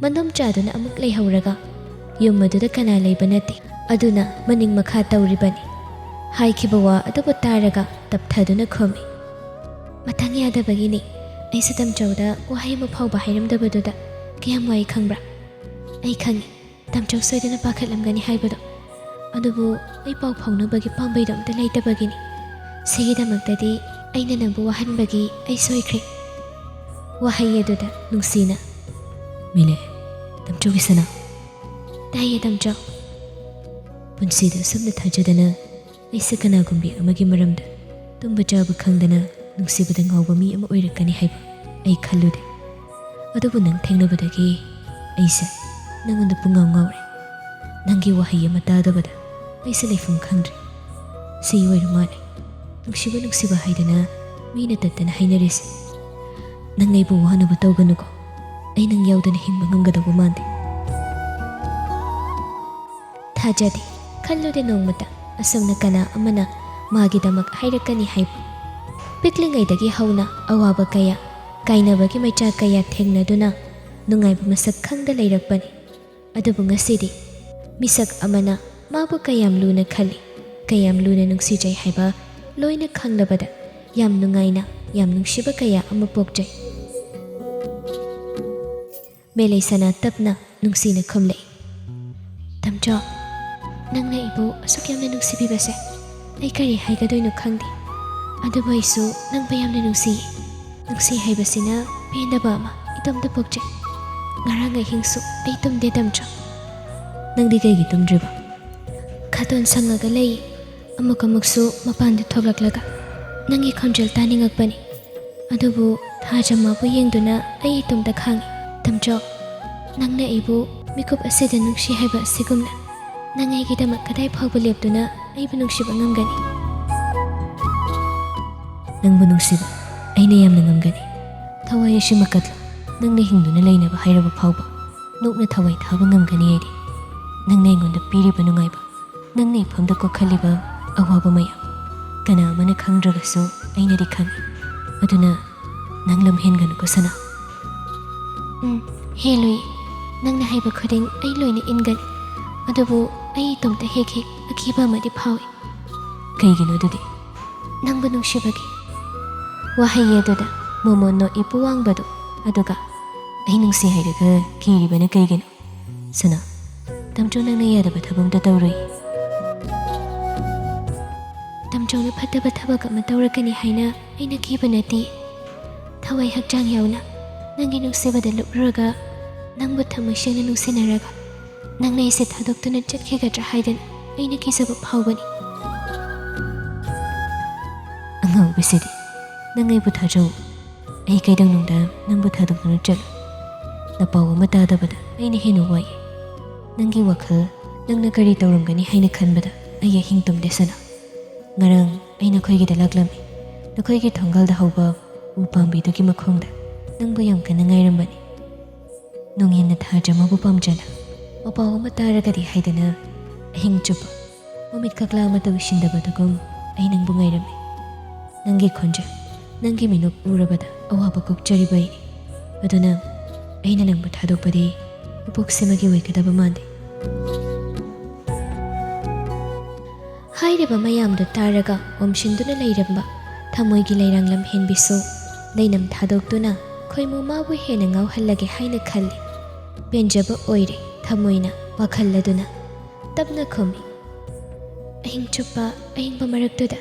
ꯃꯅꯨꯝ ꯆꯥꯗꯨꯅ ꯑꯃꯨꯛ ꯂꯩꯍꯧꯔꯒ ꯌꯨꯝ ꯑꯗꯨꯗ ꯀꯅꯥ ꯂꯩꯕ ꯅꯠꯇꯦ꯫ ꯑꯗꯨꯅ ꯃꯅꯤꯡ ꯃꯈꯥ ꯇꯧꯔꯤꯕꯅꯤ꯫ ꯍꯥꯏꯈꯤꯕ ꯋꯥ ꯑꯗꯨꯕꯨ ꯇꯥꯔꯒ ꯇꯞꯊꯗꯨꯅ ꯈꯨꯝꯃꯤ꯫ "ꯃꯇꯥꯡ ꯌꯥꯗꯕꯒꯤꯅꯤ꯫ ꯑꯩꯁꯨ ꯇꯝꯆꯧꯗ ꯋꯥꯍꯩ ꯑꯃ ꯐꯥꯎꯕ ꯍꯥꯏꯔꯝꯗꯕꯗꯨꯗ ꯀꯌꯥꯝ ꯋꯥꯏ ꯈꯪꯕ꯭ꯔꯥ? ꯑꯩ ꯈꯪꯉꯤ, ꯇꯝꯆꯧ ꯁꯣꯏꯗꯅ ꯄꯥꯈꯠꯂꯝꯒꯅꯤ ꯍꯥꯏꯕꯗꯣ꯫ ꯑꯗꯨꯕꯨ ꯑꯩ ꯄꯥꯎ ꯐꯥꯎꯅꯕꯒꯤ ꯄꯥꯝꯕꯩꯗꯣ ꯑꯝꯇ ꯂꯩꯇꯕꯒꯤꯅꯤ꯫ ꯁꯤꯒꯤꯗꯃꯛꯇꯗꯤ ꯑꯩꯅ ꯅꯪꯕꯨ ꯋꯥꯍꯟꯕꯒꯤ ꯑꯩ ꯁꯣꯏꯈ꯭ꯔꯦ꯫" ꯋꯥꯍꯩ ꯑꯗꯨꯗ ꯅꯨꯡꯁꯤꯅ, "ꯃꯤꯂꯩ, ꯇꯝꯆꯧꯒꯤ ꯁꯅꯥ꯫" "ꯇꯥꯏꯌꯦ, ꯇꯝꯆꯧ꯫" ꯄꯨꯟꯁꯤꯗ ꯑꯁꯨꯝꯅ ꯊꯥꯖꯗꯅ ꯑꯩꯁꯦ ꯀꯅꯥꯒꯨꯝꯕꯤ ꯑꯃꯒꯤ ꯃꯔꯝꯗ ꯇꯨꯝꯕ ꯆꯥꯕ ꯈꯪꯗꯅ ꯅꯨꯡꯁꯤꯕꯗ ꯉꯥꯎꯕ ꯃꯤ ꯑꯃ ꯑꯣꯏꯔꯛꯀꯅꯤ ꯍꯥꯏꯕ ꯑꯩ ꯈꯜꯂꯨꯗꯦ꯫ ꯑꯗꯨꯕꯨ ꯅꯪ ꯊꯦꯡꯅꯕꯗꯒꯤ ꯑꯩꯁꯦ ꯅꯪꯉꯣꯟꯗ ꯄꯨꯡꯉꯥꯎ ꯉꯥꯎꯔꯦ꯫ ꯅꯪꯒꯤ ꯋꯥꯍꯩ ꯑꯃ ꯇꯥꯗꯕꯗ ꯑꯩꯁꯦ ꯂꯩꯐꯝ ꯈꯪꯗ꯭ꯔꯦ꯫ ꯁꯤ ꯑꯣꯏꯔ ꯃꯥꯜꯂꯦ ꯅꯨꯡꯁꯤꯕ ꯅꯨꯡꯁꯤꯕ ꯍꯥꯏꯗꯅ ꯃꯤꯅ ꯇꯠꯇꯅ ꯍꯥꯏꯅꯔꯤꯁꯦ꯫ ꯅꯪ ꯑꯩꯕꯨ ꯋꯥꯅꯕ ꯇꯧꯒꯅꯨꯀꯣ꯫ ꯑꯩ ꯅꯪ ꯌꯥꯎꯗꯅ ꯍꯤꯡꯕ ꯉꯝꯒꯗꯧꯕ ꯃꯥꯟꯗꯦ꯫ ꯊꯥꯖꯗꯦ, ꯈꯜꯂꯨꯗꯦ ꯅꯣꯡꯃꯇ ꯑꯁꯨꯝꯅ ꯀꯅꯥ ꯑꯃꯅ ꯃꯥꯒꯤꯗꯃꯛ ꯍꯥꯏꯔꯛꯀꯅꯤ ꯍꯥꯏꯕ꯫ ꯄꯤꯛꯂꯤꯉꯩꯗꯒꯤ ꯍꯧꯅ ꯑꯋꯥꯕ ꯀꯌꯥ, ꯀꯥꯏꯅꯕꯒꯤ ꯃꯩꯆꯥꯛ ꯀꯌꯥ ꯊꯦꯡꯅꯗꯨꯅ ꯅꯨꯡꯉꯥꯏꯕ ꯃꯁꯛ ꯈꯪꯗ ꯂꯩꯔꯛꯄꯅꯤ꯫ ꯑꯗꯨꯕꯨ ꯉꯁꯤꯗꯤ ꯃꯤꯁꯛ ꯑꯃꯅ ꯃꯥꯕꯨ ꯀꯌꯥꯝ ꯂꯨꯅ ꯈꯜꯂꯤ, ꯀꯌꯥꯝ ꯂꯨꯅ ꯅꯨꯡꯁꯤꯖꯩ ꯍꯥꯏꯕ ꯂꯣꯏꯅ ꯈꯪꯂꯕꯗ ꯌꯥꯝ ꯅꯨꯡꯉꯥꯏꯅ, ꯌꯥꯝ ꯅꯨꯡꯁꯤꯕ ꯀꯌꯥ ꯑꯃ ꯄꯣꯛꯆꯩ꯫ ꯃꯦꯂꯩꯁꯅꯥ ꯇꯞꯅ ꯅꯨꯡꯁꯤꯅ ꯈꯨꯝꯂꯛꯏ꯫ "ꯇꯝꯆꯧ, ꯅꯪꯅ ꯑꯩꯕꯨ ꯑꯁꯨꯛ ꯌꯥꯝꯅ ꯅꯨꯡꯁꯤꯕꯤꯕꯁꯦ ꯑꯩ ꯀꯔꯤ ꯍꯥꯏꯒꯗꯣꯏꯅꯣ ꯈꯪꯗꯦ꯫ ꯑꯗꯨꯕꯨ ꯑꯩꯁꯨ ꯅꯪꯕꯨ ꯌꯥꯝꯅ ꯅꯨꯡꯁꯤꯌꯦ꯫ ꯅꯨꯡꯁꯤ ꯍꯥꯏꯕꯁꯤꯅ ꯄꯦꯟꯗꯕ ꯑꯃ ꯏꯇꯣꯝꯇ ꯄꯣꯛꯆꯩ꯫ ꯉꯔꯥꯡ ꯑꯍꯤꯡꯁꯨ ꯑꯩ ꯇꯨꯝꯗꯦ, ꯇꯝꯆꯧ꯫" "ꯅꯪꯗꯤ ꯀꯩꯒꯤ ꯇꯨꯝꯗ꯭ꯔꯤꯕ?" "ꯈꯥꯇꯣꯟ ꯁꯪꯉꯒ ꯂꯩ꯫ ꯑꯃꯨꯛ ꯑꯃꯨꯛꯁꯨ ꯃꯄꯥꯟꯗ ꯊꯣꯛꯂꯛꯂꯒ ꯅꯪꯒꯤ ꯈꯣꯟꯖꯦꯜ ꯇꯥꯅꯤꯡꯉꯛꯄꯅꯤ꯫ ꯑꯗꯨꯕꯨ ꯊꯥꯖꯝꯃꯕꯨ ꯌꯦꯡꯗꯨꯅ ꯑꯩ ꯏꯇꯣꯝꯇ ꯈꯥꯡꯉꯤ꯫ ꯇꯝꯆꯧ, ꯅꯪꯅ ꯑꯩꯕꯨ ꯃꯤꯀꯨꯞ ꯑꯁꯤꯗ ꯅꯨꯡꯁꯤ ꯍꯥꯏꯕ ꯑꯁꯤꯒꯨꯝꯅ ꯅꯪ ꯑꯩꯒꯤꯗꯃꯛ ꯀꯗꯥꯏ ꯐꯥꯎꯕ ꯂꯦꯞꯇꯨꯅ ꯑꯩꯕꯨ ꯅꯨꯡꯁꯤꯕ ꯉꯝꯒꯅꯤ?" "ꯅꯪꯕꯨ ꯅꯨꯡꯁꯤꯕ ꯑꯩꯅ ꯌꯥꯝꯅ ꯉꯝꯒꯅꯤ꯫ ꯊꯋꯥꯏ ꯑꯁꯤꯃꯛ ꯀꯠꯂꯣ꯫ ꯅꯪꯅ ꯍꯤꯡꯗꯨꯅ ꯂꯩꯅꯕ ꯍꯥꯏꯔꯕ ꯐꯥꯎꯕ ꯅꯣꯛꯅ ꯊꯋꯥꯏ ꯊꯥꯕ ꯉꯝꯒꯅꯤ ꯑꯩꯗꯤ꯫ ꯅꯪꯅ ꯑꯩꯉꯣꯟꯗ ꯄꯤꯔꯤꯕ ꯅꯨꯡꯉꯥꯏꯕ, ꯅꯪꯅ ꯏꯐꯝꯗ ꯀꯣꯛꯍꯜꯂꯤꯕ ꯑꯋꯥꯕ ꯃꯌꯥꯝ, ꯀꯅꯥ ꯑꯃꯅ ꯈꯪꯗ꯭ꯔꯒꯁꯨ ꯑꯩꯅꯗꯤ ꯈꯪꯏ꯫ ꯑꯗꯨꯅ ꯅꯪ ꯂꯝ ꯍꯦꯟꯒꯅꯨꯀꯣ, ꯁꯅꯥ꯫" "ꯎꯝ, ꯍꯦꯜꯂꯨꯏ꯫ ꯅꯪꯅ ꯍꯥꯏꯕ ꯈꯨꯗꯤꯡ ꯑꯩ ꯂꯣꯏꯅ ꯏꯟꯒꯅꯤ꯫ ꯑꯗꯨꯕꯨ ꯑꯩ ꯏꯇꯣꯝꯇ ꯍꯦꯛ ꯍꯦꯛ ꯑꯀꯤꯕ ꯑꯃꯗꯤ ꯐꯥꯎꯏ꯫" "ꯀꯩꯒꯤꯅꯣ ꯑꯗꯨꯗꯤ?" "ꯅꯪꯕꯨ ꯅꯨꯡꯁꯤꯕꯒꯤ꯫ ꯋꯥꯍꯩ ꯑꯗꯨꯗ ꯃꯣꯃꯣꯟ ꯅꯣꯛꯏ ꯄꯨꯋꯥꯡꯕꯗꯨ, ꯑꯗꯨꯒ "ꯑꯩ ꯅꯨꯡꯁꯤ ꯍꯥꯏꯔꯒ ꯀꯤꯔꯤꯕꯅ ꯀꯩꯒꯤꯅꯣ?" "ꯁꯅꯥ, ꯇꯝꯆꯧ ꯅꯪꯅ ꯌꯥꯗꯕ ꯊꯕꯛ ꯑꯝꯇ ꯇꯧꯔꯣꯏ꯫" "ꯇꯝꯆꯧꯅ ꯐꯠꯇꯕ ꯊꯕꯛ ꯑꯃ ꯇꯧꯔꯛꯀꯅꯤ ꯍꯥꯏꯅ ꯑꯩꯅ ꯀꯤꯕ ꯅꯠꯇꯦ꯫ ꯊꯋꯥꯏ ꯍꯛꯆꯥꯡ ꯌꯥꯎꯅ ꯅꯪꯒꯤ ꯅꯨꯡꯁꯤꯕꯗ ꯂꯨꯞꯂꯨꯔꯒ ꯅꯪꯕꯨ ꯊꯃꯣꯏ ꯁꯦꯡꯅ ꯅꯨꯡꯁꯤꯅꯔꯒ ꯅꯪꯅ ꯑꯩꯁꯦ ꯊꯥꯗꯣꯛꯇꯨꯅ ꯆꯠꯈꯤꯒꯗ꯭ꯔꯥ ꯍꯥꯏꯗꯅ ꯑꯩꯅ ꯀꯤꯖꯕ ꯐꯥꯎꯕꯅꯤ꯫" "ꯑꯉꯥꯎꯕꯤꯁꯤꯗꯤ, ꯅꯪ ꯑꯩꯕꯨ ꯊꯥꯖꯧ꯫ ꯑꯩ ꯀꯩꯗꯧꯅꯨꯡꯗ ꯅꯪꯕꯨ ꯊꯥꯗꯣꯛꯇꯨꯅ ꯆꯠꯂꯣꯏ꯫ ꯅꯄꯥꯎ ꯑꯃ ꯇꯥꯗꯕꯗ ꯑꯩꯅ ꯍꯦꯟꯅ ꯋꯥꯏ꯫ ꯅꯪꯒꯤ ꯋꯥꯈꯜ, ꯅꯪꯅ ꯀꯔꯤ ꯇꯧꯔꯝꯒꯅꯤ ꯍꯥꯏꯅ ꯈꯟꯕꯗ ꯑꯩ ꯑꯍꯤꯡ ꯇꯨꯝꯗꯦ, ꯁꯅꯥ꯫ ꯉꯔꯥꯡ ꯑꯩ ꯅꯈꯣꯏꯒꯤꯗ ꯂꯥꯛꯂꯝꯃꯤ꯫ ꯅꯈꯣꯏꯒꯤ ꯊꯣꯡꯒꯥꯜꯗ ꯍꯧꯕ ꯎ ꯄꯥꯝꯕꯤꯗꯨꯒꯤ ꯃꯈꯣꯡꯗ ꯅꯪꯕꯨ ꯌꯥꯝ ꯀꯟꯅ ꯉꯥꯏꯔꯝꯕꯅꯤ꯫ ꯅꯣꯡꯌꯦꯟꯅ ꯊꯥꯖꯝꯃꯕꯨ ꯄꯥꯝꯖꯅ ꯃꯄꯥꯎ ꯑꯃ ꯇꯥꯔꯒꯗꯤ ꯍꯥꯏꯗꯅ ꯑꯍꯤꯡ ꯆꯨꯞꯄ ꯃꯃꯤꯠ ꯀꯛꯂꯥ ꯑꯃꯠꯇ ꯎꯏꯁꯤꯟꯗꯕꯗꯨꯒꯨꯝ ꯑꯩ ꯅꯪꯕꯨ ꯉꯥꯏꯔꯝꯃꯤ꯫ ꯅꯪꯒꯤ ꯈꯣꯟꯖꯦꯜ, ꯅꯪꯒꯤ ꯃꯤꯅꯣꯛ ꯎꯔꯕꯗ ꯑꯋꯥꯕ ꯀꯣꯛꯆꯔꯤꯕ ꯑꯩꯅꯤ꯫ ꯑꯗꯨꯅ ꯑꯩꯅ ꯅꯪꯕꯨ ꯊꯥꯗꯣꯛꯄꯗꯤ ꯏꯄꯣꯛꯁꯤꯃꯒꯤ ꯑꯣꯏꯒꯗꯕ ꯃꯥꯟꯗꯦ꯫" ꯍꯥꯏꯔꯤꯕ ꯃꯌꯥꯝꯗꯨ ꯇꯥꯔꯒ ꯑꯣꯝꯁꯤꯟꯗꯨꯅ ꯂꯩꯔꯝꯕ ꯊꯃꯣꯏꯒꯤ ꯂꯩꯔꯥꯡ ꯂꯝꯍꯦꯟꯕꯤꯁꯨ ꯂꯩꯅꯝ ꯊꯥꯗꯣꯛꯇꯨꯅ ꯈꯣꯏꯃꯨ ꯃꯥꯕꯨ ꯍꯦꯟꯅ ꯉꯥꯎꯍꯜꯂꯒꯦ ꯍꯥꯏꯅ ꯈꯜꯂꯤ꯫ ꯄꯦꯟꯖꯕ ꯑꯣꯏꯔꯦ ꯊꯃꯣꯏꯅ ꯋꯥꯈꯜ ꯑꯗꯨꯅ꯫ ꯇꯞꯅ ꯈꯨꯝꯃꯤ꯫ ꯑꯍꯤꯡ ꯆꯨꯞꯄ ꯑꯏꯪꯕ ꯃꯔꯛꯇꯨꯗ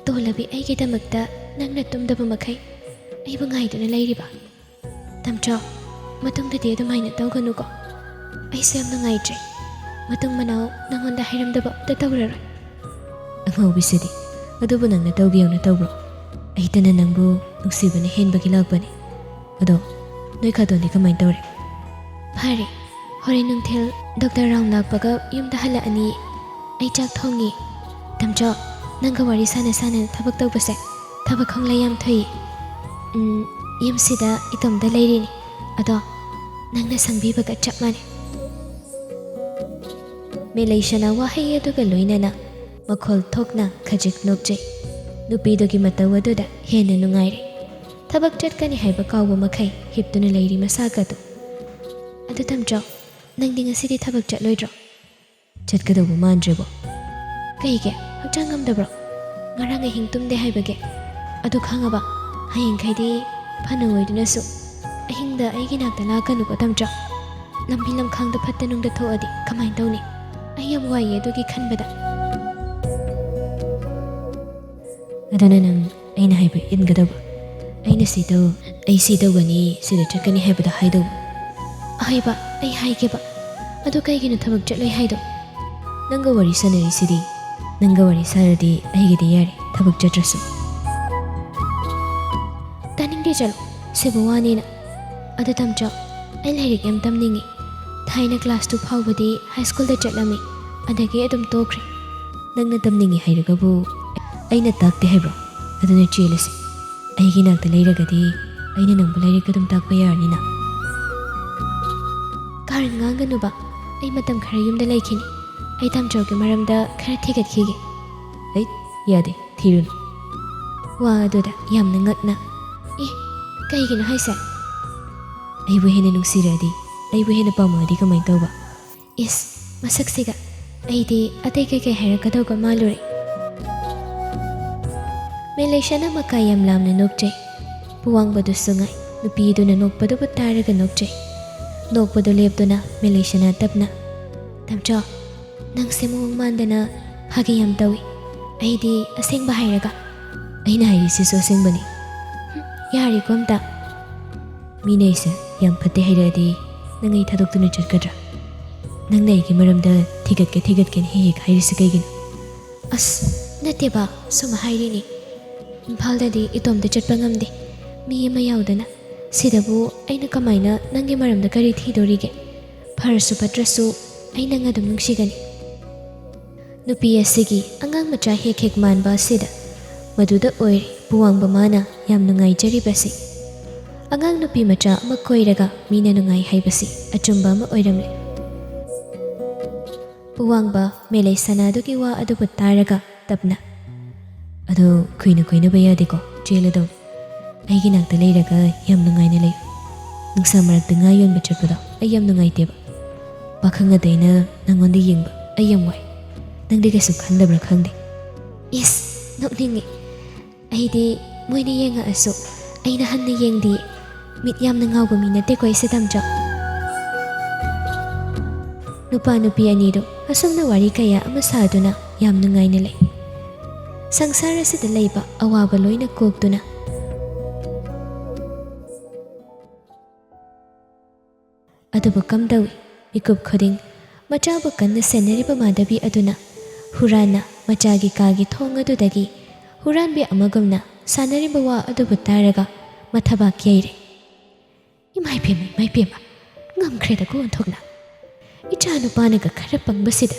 ꯇꯣꯜꯂꯕꯤ ꯑꯩꯒꯤꯗꯃꯛꯇ ꯅꯪꯅ ꯇꯨꯝꯗꯕ ꯃꯈꯩ ꯑꯩꯕꯨ ꯉꯥꯏꯗꯨꯅ ꯂꯩꯔꯤꯕ꯫ ꯇꯝꯆꯧ, ꯃꯇꯨꯡꯗꯗꯤ ꯑꯗꯨꯃꯥꯏꯅ ꯇꯧꯒꯅꯨꯀꯣ꯫ ꯑꯩꯁꯨ ꯌꯥꯝ ꯅꯨꯡꯉꯥꯏꯇ꯭ꯔꯦ꯫ ꯃꯇꯨꯡ ꯃꯅꯥꯎ ꯅꯉꯣꯟꯗ ꯍꯥꯏꯔꯝꯗꯕ ꯑꯝꯇ ꯇꯧꯔꯔꯣꯏ꯫ ꯑꯉꯥꯎꯕꯤꯁꯤꯗꯤ, ꯑꯗꯨꯕꯨ ꯅꯪꯅ ꯇꯧꯒꯦ ꯌꯧꯅ ꯇꯧꯕ꯭ꯔꯣ? ꯑꯩꯇꯅ ꯅꯪꯕꯨ ꯅꯨꯡꯁꯤꯕꯅ ꯍꯦꯟꯕꯒꯤ ꯂꯥꯛꯄꯅꯤ꯫ ꯑꯗꯣ ꯅꯣꯏ ꯈꯥꯇꯣꯟꯗꯤ ꯀꯃꯥꯏꯅ ꯇꯧꯔꯦ? ꯐꯔꯦ, ꯍꯣꯔꯦꯟ ꯅꯨꯡꯊꯤꯜ ꯗꯣꯛꯇꯔ ꯔꯥꯎꯟ ꯂꯥꯛꯄꯒ ꯌꯨꯝꯗ ꯍꯜꯂꯛꯑꯅꯤ꯫ ꯑꯩ ꯆꯥꯛ ꯊꯣꯡꯉꯤ꯫ ꯇꯝꯆꯧ, ꯅꯪꯒ ꯋꯥꯔꯤ ꯁꯥꯟꯅ ꯁꯥꯟꯅꯅ ꯊꯕꯛ ꯇꯧꯕꯁꯦ ꯊꯕꯛ ꯈꯣꯡꯂꯩ ꯌꯥꯝ ꯊꯨꯏ꯫ ꯎꯝ, ꯌꯨꯝꯁꯤꯗ ꯏꯇꯣꯝꯇ ꯂꯩꯔꯤꯅꯤ꯫ ꯑꯗꯣ ꯅꯪꯅ ꯁꯪꯕꯤꯕꯒ ꯆꯞ ꯃꯥꯟꯅꯩ꯫ ꯃꯦꯂꯩꯁꯅꯥ ꯋꯥꯍꯩ ꯑꯗꯨꯒ ꯂꯣꯏꯅꯅ ꯃꯈꯣꯜ ꯊꯣꯛꯅ ꯈꯖꯤꯛ ꯅꯣꯛꯆꯩ꯫ ꯅꯨꯄꯤꯗꯨꯒꯤ ꯃꯇꯧ ꯑꯗꯨꯗ ꯍꯦꯟꯅ ꯅꯨꯡꯉꯥꯏꯔꯦ꯫ ꯊꯕꯛ ꯆꯠꯀꯅꯤ ꯍꯥꯏꯕ ꯀꯥꯎꯕ ꯃꯈꯩ ꯍꯤꯞꯇꯨꯅ ꯂꯩꯔꯤ ꯃꯁꯛ ꯑꯗꯨ꯫ ꯑꯗꯨ ꯇꯝꯆꯧ, ꯅꯪꯗꯤ ꯉꯁꯤꯗꯤ ꯊꯕꯛ ꯆꯠꯂꯣꯏꯗ꯭ꯔꯣ? ꯆꯠꯀꯗꯧꯕ ꯃꯥꯟꯗ꯭ꯔꯦꯕꯣ꯫ ꯀꯩꯒꯤ? ꯍꯛꯆꯥꯡ ꯉꯝꯗꯕ꯭ꯔꯣ? ꯉꯔꯥꯡ ꯑꯍꯤꯡ ꯇꯨꯝꯗꯦ ꯍꯥꯏꯕꯒꯤ? ꯑꯗꯨ ꯈꯪꯉꯕ? ꯍꯌꯦꯡꯈꯩꯗꯤ ꯐꯅ ꯑꯣꯏꯗꯨꯅꯁꯨ ꯑꯍꯤꯡꯗ ꯑꯩꯒꯤ ꯅꯥꯛꯇ ꯂꯥꯛꯀꯅꯨꯀꯣ ꯇꯝꯆꯧ꯫ ꯂꯝꯕꯤ ꯂꯝꯈꯥꯡꯗ ꯐꯠꯇ ꯅꯨꯡꯗ ꯊꯣꯛꯑꯗꯤ ꯀꯃꯥꯏꯅ ꯇꯧꯅꯤ? ꯑꯩ ꯌꯥꯝ ꯋꯥꯏꯌꯦ ꯑꯗꯨꯒꯤ ꯈꯟꯕꯗ꯫ ꯑꯗꯨꯅ ꯅꯪ ꯑꯩꯅ ꯍꯥꯏꯕ ꯏꯟꯒꯗꯧꯕ꯫ ꯑꯩꯅ ꯁꯤ ꯇꯧ, ꯑꯩ ꯁꯤ ꯇꯧꯒꯅꯤ, ꯁꯤꯗ ꯆꯠꯀꯅꯤ ꯍꯥꯏꯕꯗꯣ ꯍꯥꯏꯗꯧꯕ꯫ ꯑꯍꯩꯕ, ꯑꯩ ꯍꯥꯏꯒꯦꯕ꯫ ꯑꯗꯨ ꯀꯩꯒꯤꯅꯣ ꯊꯕꯛ ꯆꯠꯂꯣꯏ ꯍꯥꯏꯗꯣ? ꯅꯪꯒ ꯋꯥꯔꯤ ꯁꯥꯟꯅꯔꯤꯁꯤꯗꯤ꯫ ꯅꯪꯒ ꯋꯥꯔꯤ ꯁꯥꯔꯗꯤ ꯑꯩꯒꯤꯗꯤ ꯌꯥꯔꯦ, ꯊꯕꯛ ꯆꯠꯇ꯭ꯔꯁꯨ꯫ ꯇꯥꯅꯤꯡꯗꯦ, ꯆꯠꯂꯣ꯫ ꯁꯤꯕꯨ ꯋꯥꯅꯦꯅ꯫ ꯑꯗꯨ ꯇꯝꯆꯧ, ꯑꯩ ꯂꯥꯏꯔꯤꯛ ꯌꯥꯝ ꯇꯝꯅꯤꯡꯉꯤ꯫ ꯊꯥꯏꯅ ꯀ꯭ꯂꯥꯁ ꯇꯨ ꯐꯥꯎꯕꯗꯤ ꯍꯥꯏ ꯁ꯭ꯀꯨꯜꯗ ꯆꯠꯂꯝꯃꯤ, ꯑꯗꯒꯤ ꯑꯗꯨꯝ ꯇꯣꯛꯈ꯭ꯔꯦ꯫ ꯅꯪꯅ ꯇꯝꯅꯤꯡꯉꯤ ꯍꯥꯏꯔꯒꯕꯨ ꯑꯩꯅ ꯇꯥꯛꯇꯦ ꯍꯥꯏꯕ꯭ꯔꯣ? ꯑꯗꯨꯅ ꯆꯦꯜꯂꯁꯤ꯫ ꯑꯩꯒꯤ ꯅꯥꯛꯇ ꯂꯩꯔꯒꯗꯤ ꯑꯩꯅ ꯅꯪꯕꯨ ꯂꯥꯏꯔꯤꯛ ꯑꯗꯨꯝ ꯇꯥꯛꯄ ꯌꯥꯔꯅꯤꯅ꯫ ꯀꯥꯔꯟ ꯉꯥꯡꯒꯅꯨꯕ, ꯑꯩ ꯃꯇꯝ ꯈꯔ ꯌꯨꯝꯗ ꯂꯩꯈꯤꯅꯤ꯫ ꯑꯩ ꯇꯝꯆꯧꯒꯤ ꯃꯔꯝꯗ ꯈꯔ ꯊꯤꯒꯠꯈꯤꯒꯦ꯫ ꯑꯩ ꯌꯥꯗꯦ, ꯊꯤꯔꯨꯅꯨ꯫ ꯋꯥ ꯑꯗꯨꯗ ꯌꯥꯝꯅ ꯉꯛꯅ, "ꯑꯦ, ꯀꯩꯒꯤꯅꯣ ꯍꯥꯏꯁꯦ?" "ꯑꯩꯕꯨ ꯍꯦꯟꯅ ꯅꯨꯡꯁꯤꯔꯛꯑꯗꯤ, ꯑꯩꯕꯨ ꯍꯦꯟꯅ ꯄꯥꯝꯃꯛꯑꯗꯤ ꯀꯃꯥꯏꯅ ꯇꯧꯕ?" ꯏꯁ, ꯃꯁꯛꯁꯤꯒ! ꯑꯩꯗꯤ ꯑꯇꯩ ꯀꯩꯀꯩ ꯍꯥꯏꯔꯛꯀꯗꯧꯕ ꯃꯥꯜꯂꯨꯔꯦ꯫ ꯃꯦꯂꯩꯁꯥꯅ ꯃꯀꯥ ꯌꯥꯝ ꯂꯥꯝꯅ ꯅꯣꯛꯆꯩ꯫ ꯄꯨꯋꯥꯡꯕꯗꯨꯁꯨ ꯉꯥꯏ, ꯅꯨꯄꯤꯗꯨꯅ ꯅꯣꯛꯄꯗꯨꯕꯨ ꯇꯥꯔꯒ ꯅꯣꯛꯆꯩ꯫ ꯅꯣꯛꯄꯗꯨ ꯂꯦꯞꯇꯨꯅ ꯃꯦꯂꯩꯁꯅꯥ ꯇꯞꯅ, "ꯇꯥꯃꯣꯆꯧ, ꯅꯪꯁꯦ ꯃꯑꯣꯡ ꯃꯥꯟꯗꯅ ꯐꯥꯒꯤ ꯌꯥꯝ ꯇꯧꯏ꯫ ꯑꯩꯗꯤ ꯑꯁꯦꯡꯕ ꯍꯥꯏꯔꯒ?" "ꯑꯩꯅ ꯍꯥꯏꯔꯤꯁꯤꯁꯨ ꯑꯁꯦꯡꯕꯅꯤ꯫" "ꯍꯨꯝ, ꯌꯥꯔꯦꯀꯣ ꯑꯝꯇ꯫ ꯃꯤꯅ ꯑꯩꯁꯦ ꯌꯥꯝ ꯐꯠꯇꯦ ꯍꯥꯏꯔꯛꯑꯗꯤ ꯅꯪ ꯑꯩ ꯊꯥꯗꯣꯛꯇꯨꯅ ꯆꯠꯀꯗ꯭ꯔꯥ? ꯅꯪꯅ ꯑꯩꯒꯤ ꯃꯔꯝꯗ ꯊꯤꯒꯠꯀꯦ ꯊꯤꯒꯠꯀꯦꯅ ꯍꯦꯛ ꯍꯦꯛ ꯍꯥꯏꯔꯤꯁꯤ ꯀꯩꯒꯤꯅꯣ?" "ꯑꯁ, ꯅꯠꯇꯦꯕ, ꯁꯨꯝ ꯍꯥꯏꯔꯤꯅꯤ꯫ ꯏꯝꯐꯥꯜꯗꯗꯤ ꯏꯇꯣꯝꯇ ꯆꯠꯄ ꯉꯝꯗꯦ, ꯃꯤ ꯑꯃ ꯌꯥꯎꯗꯅ꯫ ꯁꯤꯗꯕꯨ ꯑꯩꯅ ꯀꯃꯥꯏꯅ ꯅꯪꯒꯤ ꯃꯔꯝꯗ ꯀꯔꯤ ꯊꯤꯗꯣꯔꯤꯒꯦ? ꯐꯔꯁꯨ ꯐꯠꯇ꯭ꯔꯁꯨ ꯑꯩ ꯅꯪ ꯑꯗꯨꯝ ꯅꯨꯡꯁꯤꯒꯅꯤ꯫" ꯅꯨꯄꯤ ꯑꯁꯤꯒꯤ ꯑꯉꯥꯡ ꯃꯆꯥ ꯍꯦꯛ ꯍꯦꯛ ꯃꯥꯟꯕ ꯑꯁꯤꯗ ꯃꯗꯨꯗ ꯑꯣꯏꯔꯦ ꯄꯨꯋꯥꯡꯕ ꯃꯥꯅ ꯌꯥꯝ ꯅꯨꯡꯉꯥꯏꯖꯔꯤꯕꯁꯤ꯫ ꯑꯉꯥꯡ ꯅꯨꯄꯤ ꯃꯆꯥ ꯑꯃ ꯀꯣꯏꯔꯒ ꯃꯤꯅ ꯅꯨꯡꯉꯥꯏ ꯍꯥꯏꯕꯁꯤ ꯑꯆꯨꯝꯕ ꯑꯃ ꯑꯣꯏꯔꯝꯂꯦ꯫ ꯄꯨꯋꯥꯡꯕ ꯃꯦꯂꯩ ꯁꯅꯥꯗꯨꯒꯤ ꯋꯥ ꯑꯗꯨꯕꯨ ꯇꯥꯔꯒ ꯇꯞꯅ, "ꯑꯗꯣ ꯀꯨꯏꯅ ꯀꯣꯏꯅꯕ ꯌꯥꯗꯦꯀꯣ, ꯆꯦꯜꯂꯗꯧꯅꯤ꯫ ꯑꯩꯒꯤ ꯅꯥꯛꯇ ꯂꯩꯔꯒ ꯌꯥꯝ ꯅꯨꯡꯉꯥꯏꯅ ꯂꯩꯌꯨ꯫ ꯅꯨꯡꯁꯥ ꯃꯔꯛꯇ ꯉꯥ ꯌꯣꯟꯕ ꯆꯠꯄꯗꯣ ꯑꯩ ꯌꯥꯝ ꯅꯨꯡꯉꯥꯏꯇꯦꯕ꯫ ꯄꯥꯈꯪ ꯑꯇꯩꯅ ꯅꯪꯉꯣꯟꯗ ꯌꯦꯡꯕ ꯑꯩ ꯌꯥꯝ ꯋꯥꯏ꯫ ꯅꯪꯗꯤ ꯀꯩꯁꯨ ꯈꯟꯗꯕ꯭ꯔꯥ ꯈꯪꯗꯦ꯫" "ꯏꯁ, ꯅꯣꯛꯅꯤꯡꯉꯦ꯫ ꯑꯩꯗꯤ ꯃꯣꯏꯅ ꯌꯦꯡꯉꯛꯑꯁꯨ ꯑꯩꯅ ꯍꯟꯅ ꯌꯦꯡꯗꯤꯌꯦ꯫ ꯃꯤꯠ ꯌꯥꯝꯅ ꯉꯥꯎꯕ ꯃꯤ ꯅꯠꯇꯦꯀꯣ ꯑꯩꯁꯦ, ꯇꯥꯃꯣꯆꯧ꯫" ꯅꯨꯄꯥ ꯅꯨꯄꯤ ꯑꯅꯤꯗꯨ ꯑꯁꯨꯝꯅ ꯋꯥꯔꯤ ꯀꯌꯥ ꯑꯃ ꯁꯥꯗꯨꯅ ꯌꯥꯝ ꯅꯨꯡꯉꯥꯏꯅ ꯂꯩ꯫ ꯁꯪꯁꯥꯔ ꯑꯁꯤꯗ ꯂꯩꯕ ꯑꯋꯥꯕ ꯂꯣꯏꯅ ꯀꯣꯛꯇꯨꯅ꯫ ꯑꯗꯨꯕꯨ ꯀꯝꯗꯧꯏ, ꯃꯤꯀꯨꯞ ꯈꯨꯗꯤꯡ ꯃꯆꯥꯕꯨ ꯀꯟꯅ ꯁꯦꯟꯅꯔꯤꯕ ꯃꯥꯙꯕꯤ ꯑꯗꯨꯅ ꯍꯨꯔꯥꯟꯅ ꯃꯆꯥꯒꯤ ꯀꯥꯒꯤ ꯊꯣꯡ ꯑꯗꯨꯗꯒꯤ ꯍꯨꯔꯥꯟꯕꯤ ꯑꯃꯒꯨꯝꯅ ꯁꯥꯟꯅꯔꯤꯕ ꯋꯥ ꯑꯗꯨꯕꯨ ꯇꯥꯔꯒ ꯃꯊꯕꯥꯛ ꯌꯩꯔꯦ꯫ "ꯏꯃꯥꯏ ꯄꯦꯝꯃ, ꯏꯃꯥꯏ ꯄꯦꯝꯃ, ꯉꯝꯈ꯭ꯔꯦꯗꯀꯣ ꯑꯣꯟꯊꯣꯛꯅ꯫ ꯏꯆꯥ ꯅꯨꯄꯥꯅꯒ ꯈꯔ ꯄꯪꯕꯁꯤꯗ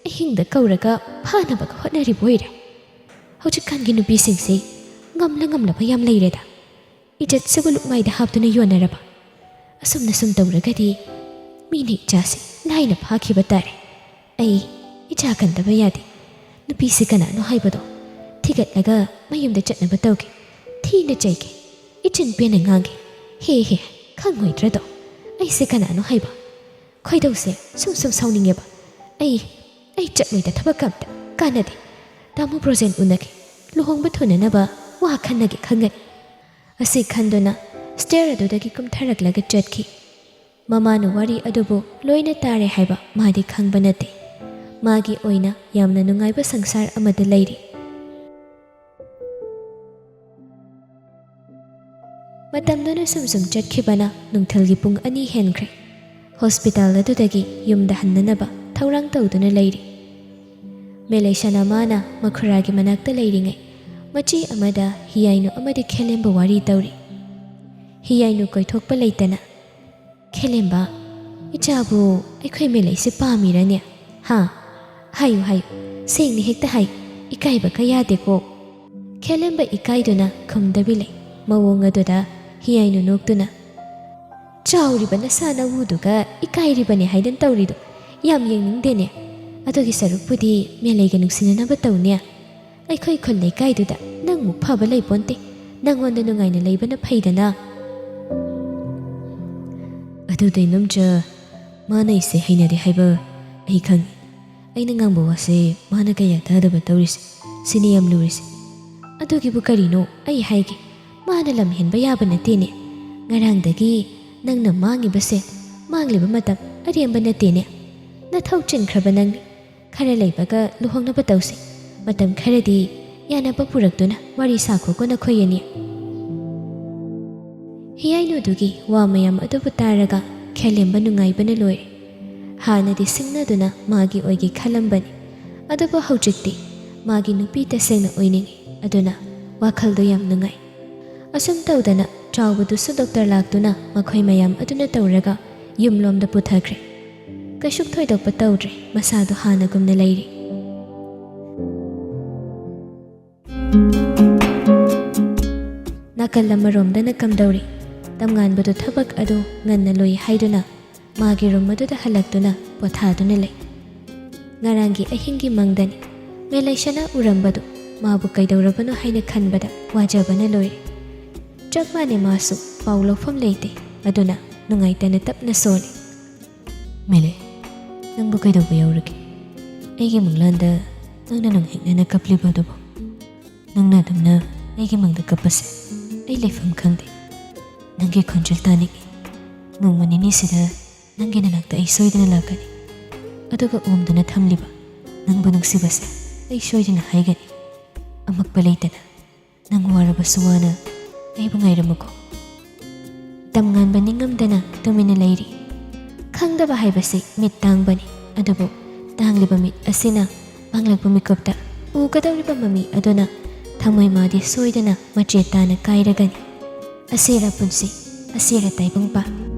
ꯑꯍꯤꯡꯗ ꯀꯧꯔꯒ ꯐꯥꯅꯕꯒ ꯍꯣꯠꯅꯔꯤꯕ ꯑꯣꯏꯔꯦ꯫ ꯍꯧꯖꯤꯛꯀꯥꯟꯒꯤ ꯅꯨꯄꯤꯁꯤꯡꯁꯤ ꯉꯝꯂ ꯉꯝꯂꯕ ꯌꯥꯝ ꯂꯩꯔꯦꯗ꯫ ꯏꯖꯠꯁꯤꯕꯨ ꯂꯨꯛꯃꯥꯏꯗ ꯍꯥꯞꯇꯨꯅ ꯌꯣꯟꯅꯔꯕ? ꯑꯁꯨꯝꯅ ꯁꯨꯝ ꯇꯧꯔꯒꯗꯤ ꯃꯤꯅ ꯏꯆꯥꯁꯤ ꯂꯥꯏꯅ ꯐꯥꯈꯤꯕ ꯇꯥꯔꯦ꯫ ꯑꯩ ꯏꯆꯥ ꯀꯟꯗꯕ ꯌꯥꯗꯦ꯫ ꯅꯨꯄꯤꯁꯤ ꯀꯅꯥꯅꯣ ꯍꯥꯏꯕꯗꯣ ꯊꯤꯒꯠꯂꯒ ꯃꯌꯨꯝꯗ ꯆꯠꯅꯕ ꯇꯧꯒꯦ꯫ ꯊꯤꯅ ꯆꯩꯒꯦ꯫ ꯏꯆꯤꯟ ꯄꯦꯟꯅ ꯉꯥꯡꯒꯦ꯫ ꯍꯦ ꯍꯦ, ꯈꯪꯉꯣꯏꯗ꯭ꯔꯗꯣ? ꯑꯩꯁꯦ ꯀꯅꯥꯅꯣ ꯍꯥꯏꯕ? ꯈꯣꯏꯗꯧꯁꯦ ꯁꯨꯝ ꯁꯨꯝ ꯁꯥꯎꯅꯤꯡꯉꯦꯕ꯫ ꯑꯩ, ꯑꯩ ꯆꯠꯂꯣꯏꯗ ꯊꯕꯛ ꯑꯝꯇ꯫ ꯀꯥꯟꯅꯗꯦ꯫ ꯇꯥꯃꯣ ꯕ꯭ꯔꯣꯖꯦꯟ ꯎꯅꯒꯦ꯫ ꯂꯨꯍꯣꯡꯕ ꯊꯨꯅꯅꯕ ꯋꯥ ꯈꯟꯅꯒꯦ ꯈꯪꯒꯅꯤ꯫" ꯑꯁꯤ ꯈꯟꯗꯨꯅ ꯁ꯭ꯇꯦꯌꯔ ꯑꯗꯨꯗꯒꯤ ꯀꯨꯝꯊꯔꯛꯂꯒ ꯆꯠꯈꯤ꯫ ꯃꯃꯥꯅ ꯋꯥꯔꯤ ꯑꯗꯨꯕꯨ ꯂꯣꯏꯅ ꯇꯥꯔꯦ ꯍꯥꯏꯕ ꯃꯥꯗꯤ ꯈꯪꯕ ꯅꯠꯇꯦ꯫ ꯃꯥꯒꯤ ꯑꯣꯏꯅ ꯌꯥꯝꯅ ꯅꯨꯡꯉꯥꯏꯕ ꯁꯪꯁꯥꯔ ꯑꯃꯗ ꯂꯩꯔꯤ꯫ ꯃꯇꯝꯗꯨꯅ ꯁꯨꯝ ꯁꯨꯝ ꯆꯠꯈꯤꯕꯅ ꯅꯨꯡꯊꯤꯜꯒꯤ ꯄꯨꯡ ꯑꯅꯤ ꯍꯦꯟꯈ꯭ꯔꯦ꯫ ꯍꯣꯁꯄꯤꯇꯥꯜ ꯑꯗꯨꯗꯒꯤ ꯌꯨꯝꯗ ꯍꯟꯅꯅꯕ ꯊꯧꯔꯥꯡ ꯇꯧꯗꯨꯅ ꯂꯩꯔꯤ꯫ ꯃꯦꯂꯩꯁꯅꯥ ꯃꯥꯅ ꯃꯈꯨꯔꯥꯒꯤ ꯃꯅꯥꯛꯇ ꯂꯩꯔꯤꯉꯩ ꯃꯆꯤ ꯑꯃꯗ ꯍꯤꯌꯥꯏꯅꯨ ꯑꯃꯗꯤ ꯈꯦꯂꯦꯝꯕ ꯋꯥꯔꯤ ꯇꯧꯔꯤ꯫ ꯍꯤꯌꯥꯏꯅꯨ ꯀꯣꯏꯊꯣꯛꯄ ꯂꯩꯇꯅ, "ꯈꯦꯂꯦꯝꯕ, ꯏꯆꯥꯕꯨ ꯑꯩꯈꯣꯏ ꯃꯦꯂꯩꯁꯦ ꯄꯥꯝꯃꯤꯔꯅꯦ? ꯍꯥ? ꯍꯥꯏꯌꯨ, ꯍꯥꯏꯌꯨ, ꯁꯦꯡꯅ ꯍꯦꯛꯇ ꯍꯥꯏꯌꯨ, ꯏꯀꯥꯏꯕ ꯀꯌꯥꯗꯦꯀꯣ?" ꯈꯦꯂꯦꯝꯕ ꯏꯀꯥꯏꯗꯨꯅ ꯈꯨꯝꯗꯕꯤ ꯂꯩ꯫ ꯃꯑꯣꯡ ꯑꯗꯨꯗ ꯍꯤꯌꯥꯏꯅꯨ ꯅꯣꯛꯇꯨꯅ, "ꯆꯥꯎꯔꯤꯕ ꯅꯁꯥ ꯅꯎꯗꯨꯒ ꯏꯀꯥꯏꯔꯤꯕꯅꯦ ꯍꯥꯏꯗꯅ ꯇꯧꯔꯤꯗꯣ ꯌꯥꯝ ꯌꯦꯡꯅꯤꯡꯗꯦꯅꯦ꯫ ꯑꯗꯨꯒꯤ ꯁꯔꯨꯛꯄꯨꯗꯤ ꯃꯦꯂꯩꯒ ꯅꯨꯡꯁꯤꯅꯅꯕ ꯇꯧꯅꯦ꯫ ꯑꯩꯈꯣꯏ ꯈꯨꯜ ꯂꯩꯀꯥꯏꯗꯨꯗ ꯅꯪꯃꯨꯛ ꯐꯕ ꯂꯩꯄꯣꯟꯇꯦ꯫ ꯅꯪꯉꯣꯟꯗ ꯅꯨꯡꯉꯥꯏꯅ ꯂꯩꯕꯅ ꯐꯩꯗꯅ꯫" "ꯑꯗꯨꯗ ꯏꯅꯣꯝꯆꯥ, ꯃꯥꯅ ꯑꯩꯁꯦ ꯍꯩꯅꯗꯦ ꯍꯥꯏꯕ ꯑꯩ ꯈꯪꯉꯤ꯫ ꯑꯩꯅ ꯉꯥꯡꯕ ꯋꯥꯁꯦ ꯃꯥꯅ ꯀꯌꯥ ꯇꯥꯗꯕ ꯇꯧꯔꯤꯁꯦ, ꯁꯤꯅꯤ ꯌꯥꯝ ꯂꯨꯔꯤꯁꯦ꯫" "ꯑꯗꯨꯒꯤꯕꯨ ꯀꯔꯤꯅꯣ ꯑꯩ ꯍꯥꯏꯒꯦ? ꯃꯥꯅ ꯂꯝ ꯍꯦꯟꯕ ꯌꯥꯕ ꯅꯠꯇꯦꯅꯦ꯫ ꯉꯔꯥꯡꯗꯒꯤ ꯅꯪꯅ ꯃꯥꯡꯉꯤꯕꯁꯦ, ꯃꯥꯡꯂꯤꯕ ꯃꯇꯝ ꯑꯔꯦꯝꯕ ꯅꯠꯇꯦꯅꯦ꯫ ꯅꯊꯧ ꯆꯤꯟꯈ꯭ꯔꯕ ꯅꯪꯅꯤ꯫ ꯈꯔ ꯂꯩꯕꯒ ꯂꯨꯍꯣꯡꯅꯕ ꯇꯧꯁꯤ꯫ ꯃꯇꯝ ꯈꯔꯗꯤ ꯌꯥꯅꯕ ꯄꯨꯔꯛꯇꯨꯅ ꯋꯥꯔꯤ ꯁꯥꯈꯣꯀꯣ ꯅꯈꯣꯏ ꯑꯅꯤ꯫" ꯍꯤꯌꯥꯏꯅꯨꯗꯨꯒꯤ ꯋꯥ ꯃꯌꯥꯝ ꯑꯗꯨꯕꯨ ꯇꯥꯔꯒ ꯈꯦꯂꯦꯝꯕ ꯅꯨꯡꯉꯥꯏꯕꯅ ꯂꯣꯏꯔꯦ꯫ ꯍꯥꯟꯅꯗꯤ ꯁꯤꯡꯅꯗꯨꯅ ꯃꯥꯒꯤ ꯑꯣꯏꯒꯦ ꯈꯜꯂꯝꯕꯅꯤ, ꯑꯗꯨꯕꯨ ꯍꯧꯖꯤꯛꯇꯤ ꯃꯥꯒꯤ ꯅꯨꯄꯤ ꯇꯁꯦꯡꯅ ꯑꯣꯏꯅꯤꯡꯏ꯫ ꯑꯗꯨꯅ ꯋꯥꯈꯜꯗꯣ ꯌꯥꯝ ꯅꯨꯡꯉꯥꯏ꯫ ꯑꯁꯨꯝ ꯇꯧꯗꯅ ꯆꯥꯎꯕꯗꯨꯁꯨ ꯗꯣꯛꯇꯔ ꯂꯥꯛꯇꯨꯅ ꯃꯈꯣꯏ ꯃꯌꯥꯝ ꯑꯗꯨꯅ ꯇꯧꯔꯒ ꯌꯨꯝꯂꯣꯝꯗ ꯄꯨꯊꯈ꯭ꯔꯦ꯫ ꯀꯩꯁꯨ ꯊꯣꯏꯗꯣꯛꯄ ꯇꯧꯗ꯭ꯔꯦ, ꯃꯁꯥꯗꯣ ꯍꯥꯟꯅꯒꯨꯝꯅ ꯂꯩꯔꯤ꯫ ꯅꯥꯀꯜ ꯑꯃꯔꯣꯝꯗꯅ ꯀꯝꯗꯧꯔꯤ? ꯇꯝꯉꯥꯟꯕꯗꯨ ꯊꯕꯛ ꯑꯗꯨ ꯉꯟꯅ ꯂꯣꯏ ꯍꯥꯏꯗꯨꯅ ꯃꯥꯒꯤ ꯔꯨꯝ ꯑꯗꯨꯗ ꯍꯜꯂꯛꯇꯨꯅ ꯄꯣꯊꯥꯗꯨꯅ ꯂꯩ꯫ ꯉꯔꯥꯡꯒꯤ ꯑꯍꯤꯡꯒꯤ ꯃꯪꯗꯅꯤ꯫ ꯃꯦꯂꯩꯁꯅꯥ ꯎꯔꯝꯕꯗꯨ ꯃꯥꯕꯨ ꯀꯩꯗꯧꯔꯕꯅꯣ ꯍꯥꯏꯅ ꯈꯟꯕꯗ ꯋꯥꯖꯕꯅ ꯂꯣꯏꯔꯦ꯫ ꯆꯞ ꯃꯥꯟꯅꯩ, ꯃꯥꯁꯨ ꯄꯥꯎ ꯂꯧꯐꯝ ꯂꯩꯇꯦ꯫ ꯑꯗꯨꯅ ꯅꯨꯡꯉꯥꯏꯇꯅ ꯇꯞꯅ ꯁꯣꯜꯂꯤ꯫ "ꯃꯦꯂꯩ, ꯅꯪꯕꯨ ꯀꯩꯗꯧꯕ ꯌꯥꯎꯔꯒꯦ? ꯑꯩꯒꯤ ꯃꯪꯂꯥꯟꯗ ꯅꯪꯅ ꯅꯨꯡꯍꯦꯛꯅꯅ ꯀꯞꯂꯤꯕ ꯑꯗꯨꯕꯨ? ꯅꯪꯅ ꯑꯗꯨꯝꯅ ꯑꯩꯒꯤ ꯃꯪꯗ ꯀꯞꯄꯁꯦ ꯑꯩ ꯂꯩꯐꯝ ꯈꯪꯗꯦ꯫ ꯅꯪꯒꯤ ꯈꯣꯟꯖꯦꯜ ꯇꯥꯅꯤꯡꯏ꯫ ꯅꯣꯡꯃ ꯅꯤꯅꯤꯁꯤꯗ ꯅꯪꯒꯤ ꯅꯅꯥꯛꯇ ꯑꯩ ꯁꯣꯏꯗꯅ ꯂꯥꯛꯀꯅꯤ꯫ ꯑꯗꯨꯒ ꯑꯣꯝꯗꯨꯅ ꯊꯝꯂꯤꯕ ꯅꯪꯕꯨ ꯅꯨꯡꯁꯤꯕꯁꯦ ꯑꯩ ꯁꯣꯏꯗꯅ ꯍꯥꯏꯒꯅꯤ꯫ ꯑꯃꯛꯄ ꯂꯩꯇꯅ ꯅꯪ ꯋꯥꯔꯕꯁꯨ ꯋꯥꯅ ꯑꯩꯕꯨ ꯉꯥꯏꯔꯝꯃꯨꯀꯣ꯫ ꯇꯝꯉꯥꯟꯕ ꯅꯤꯡꯉꯝꯗꯅ ꯇꯨꯃꯤꯟꯅ ꯂꯩꯔꯤ꯫ ꯈꯪꯗꯕ ꯍꯥꯏꯕꯁꯤ ꯃꯤꯠ ꯇꯥꯡꯕꯅꯤ, ꯑꯗꯨꯕꯨ ꯇꯥꯡꯂꯤꯕ ꯃꯤꯠ ꯑꯁꯤꯅ ꯃꯥꯡꯂꯛꯄ ꯃꯤꯀꯨꯞꯇ ꯎꯒꯗꯧꯔꯤꯕ ꯃꯃꯤ ꯑꯗꯨꯅ ꯊꯃꯣꯏ ꯃꯥꯗꯤ ꯁꯣꯏꯗꯅ ꯃꯆꯦꯠ ꯇꯥꯅ ꯀꯥꯏꯔꯒꯅꯤ꯫ ꯑꯁꯤꯔ ꯄꯨꯟꯁꯤ, ꯑꯁꯤꯔ ꯇꯥꯏꯕꯪꯄꯥꯟ꯫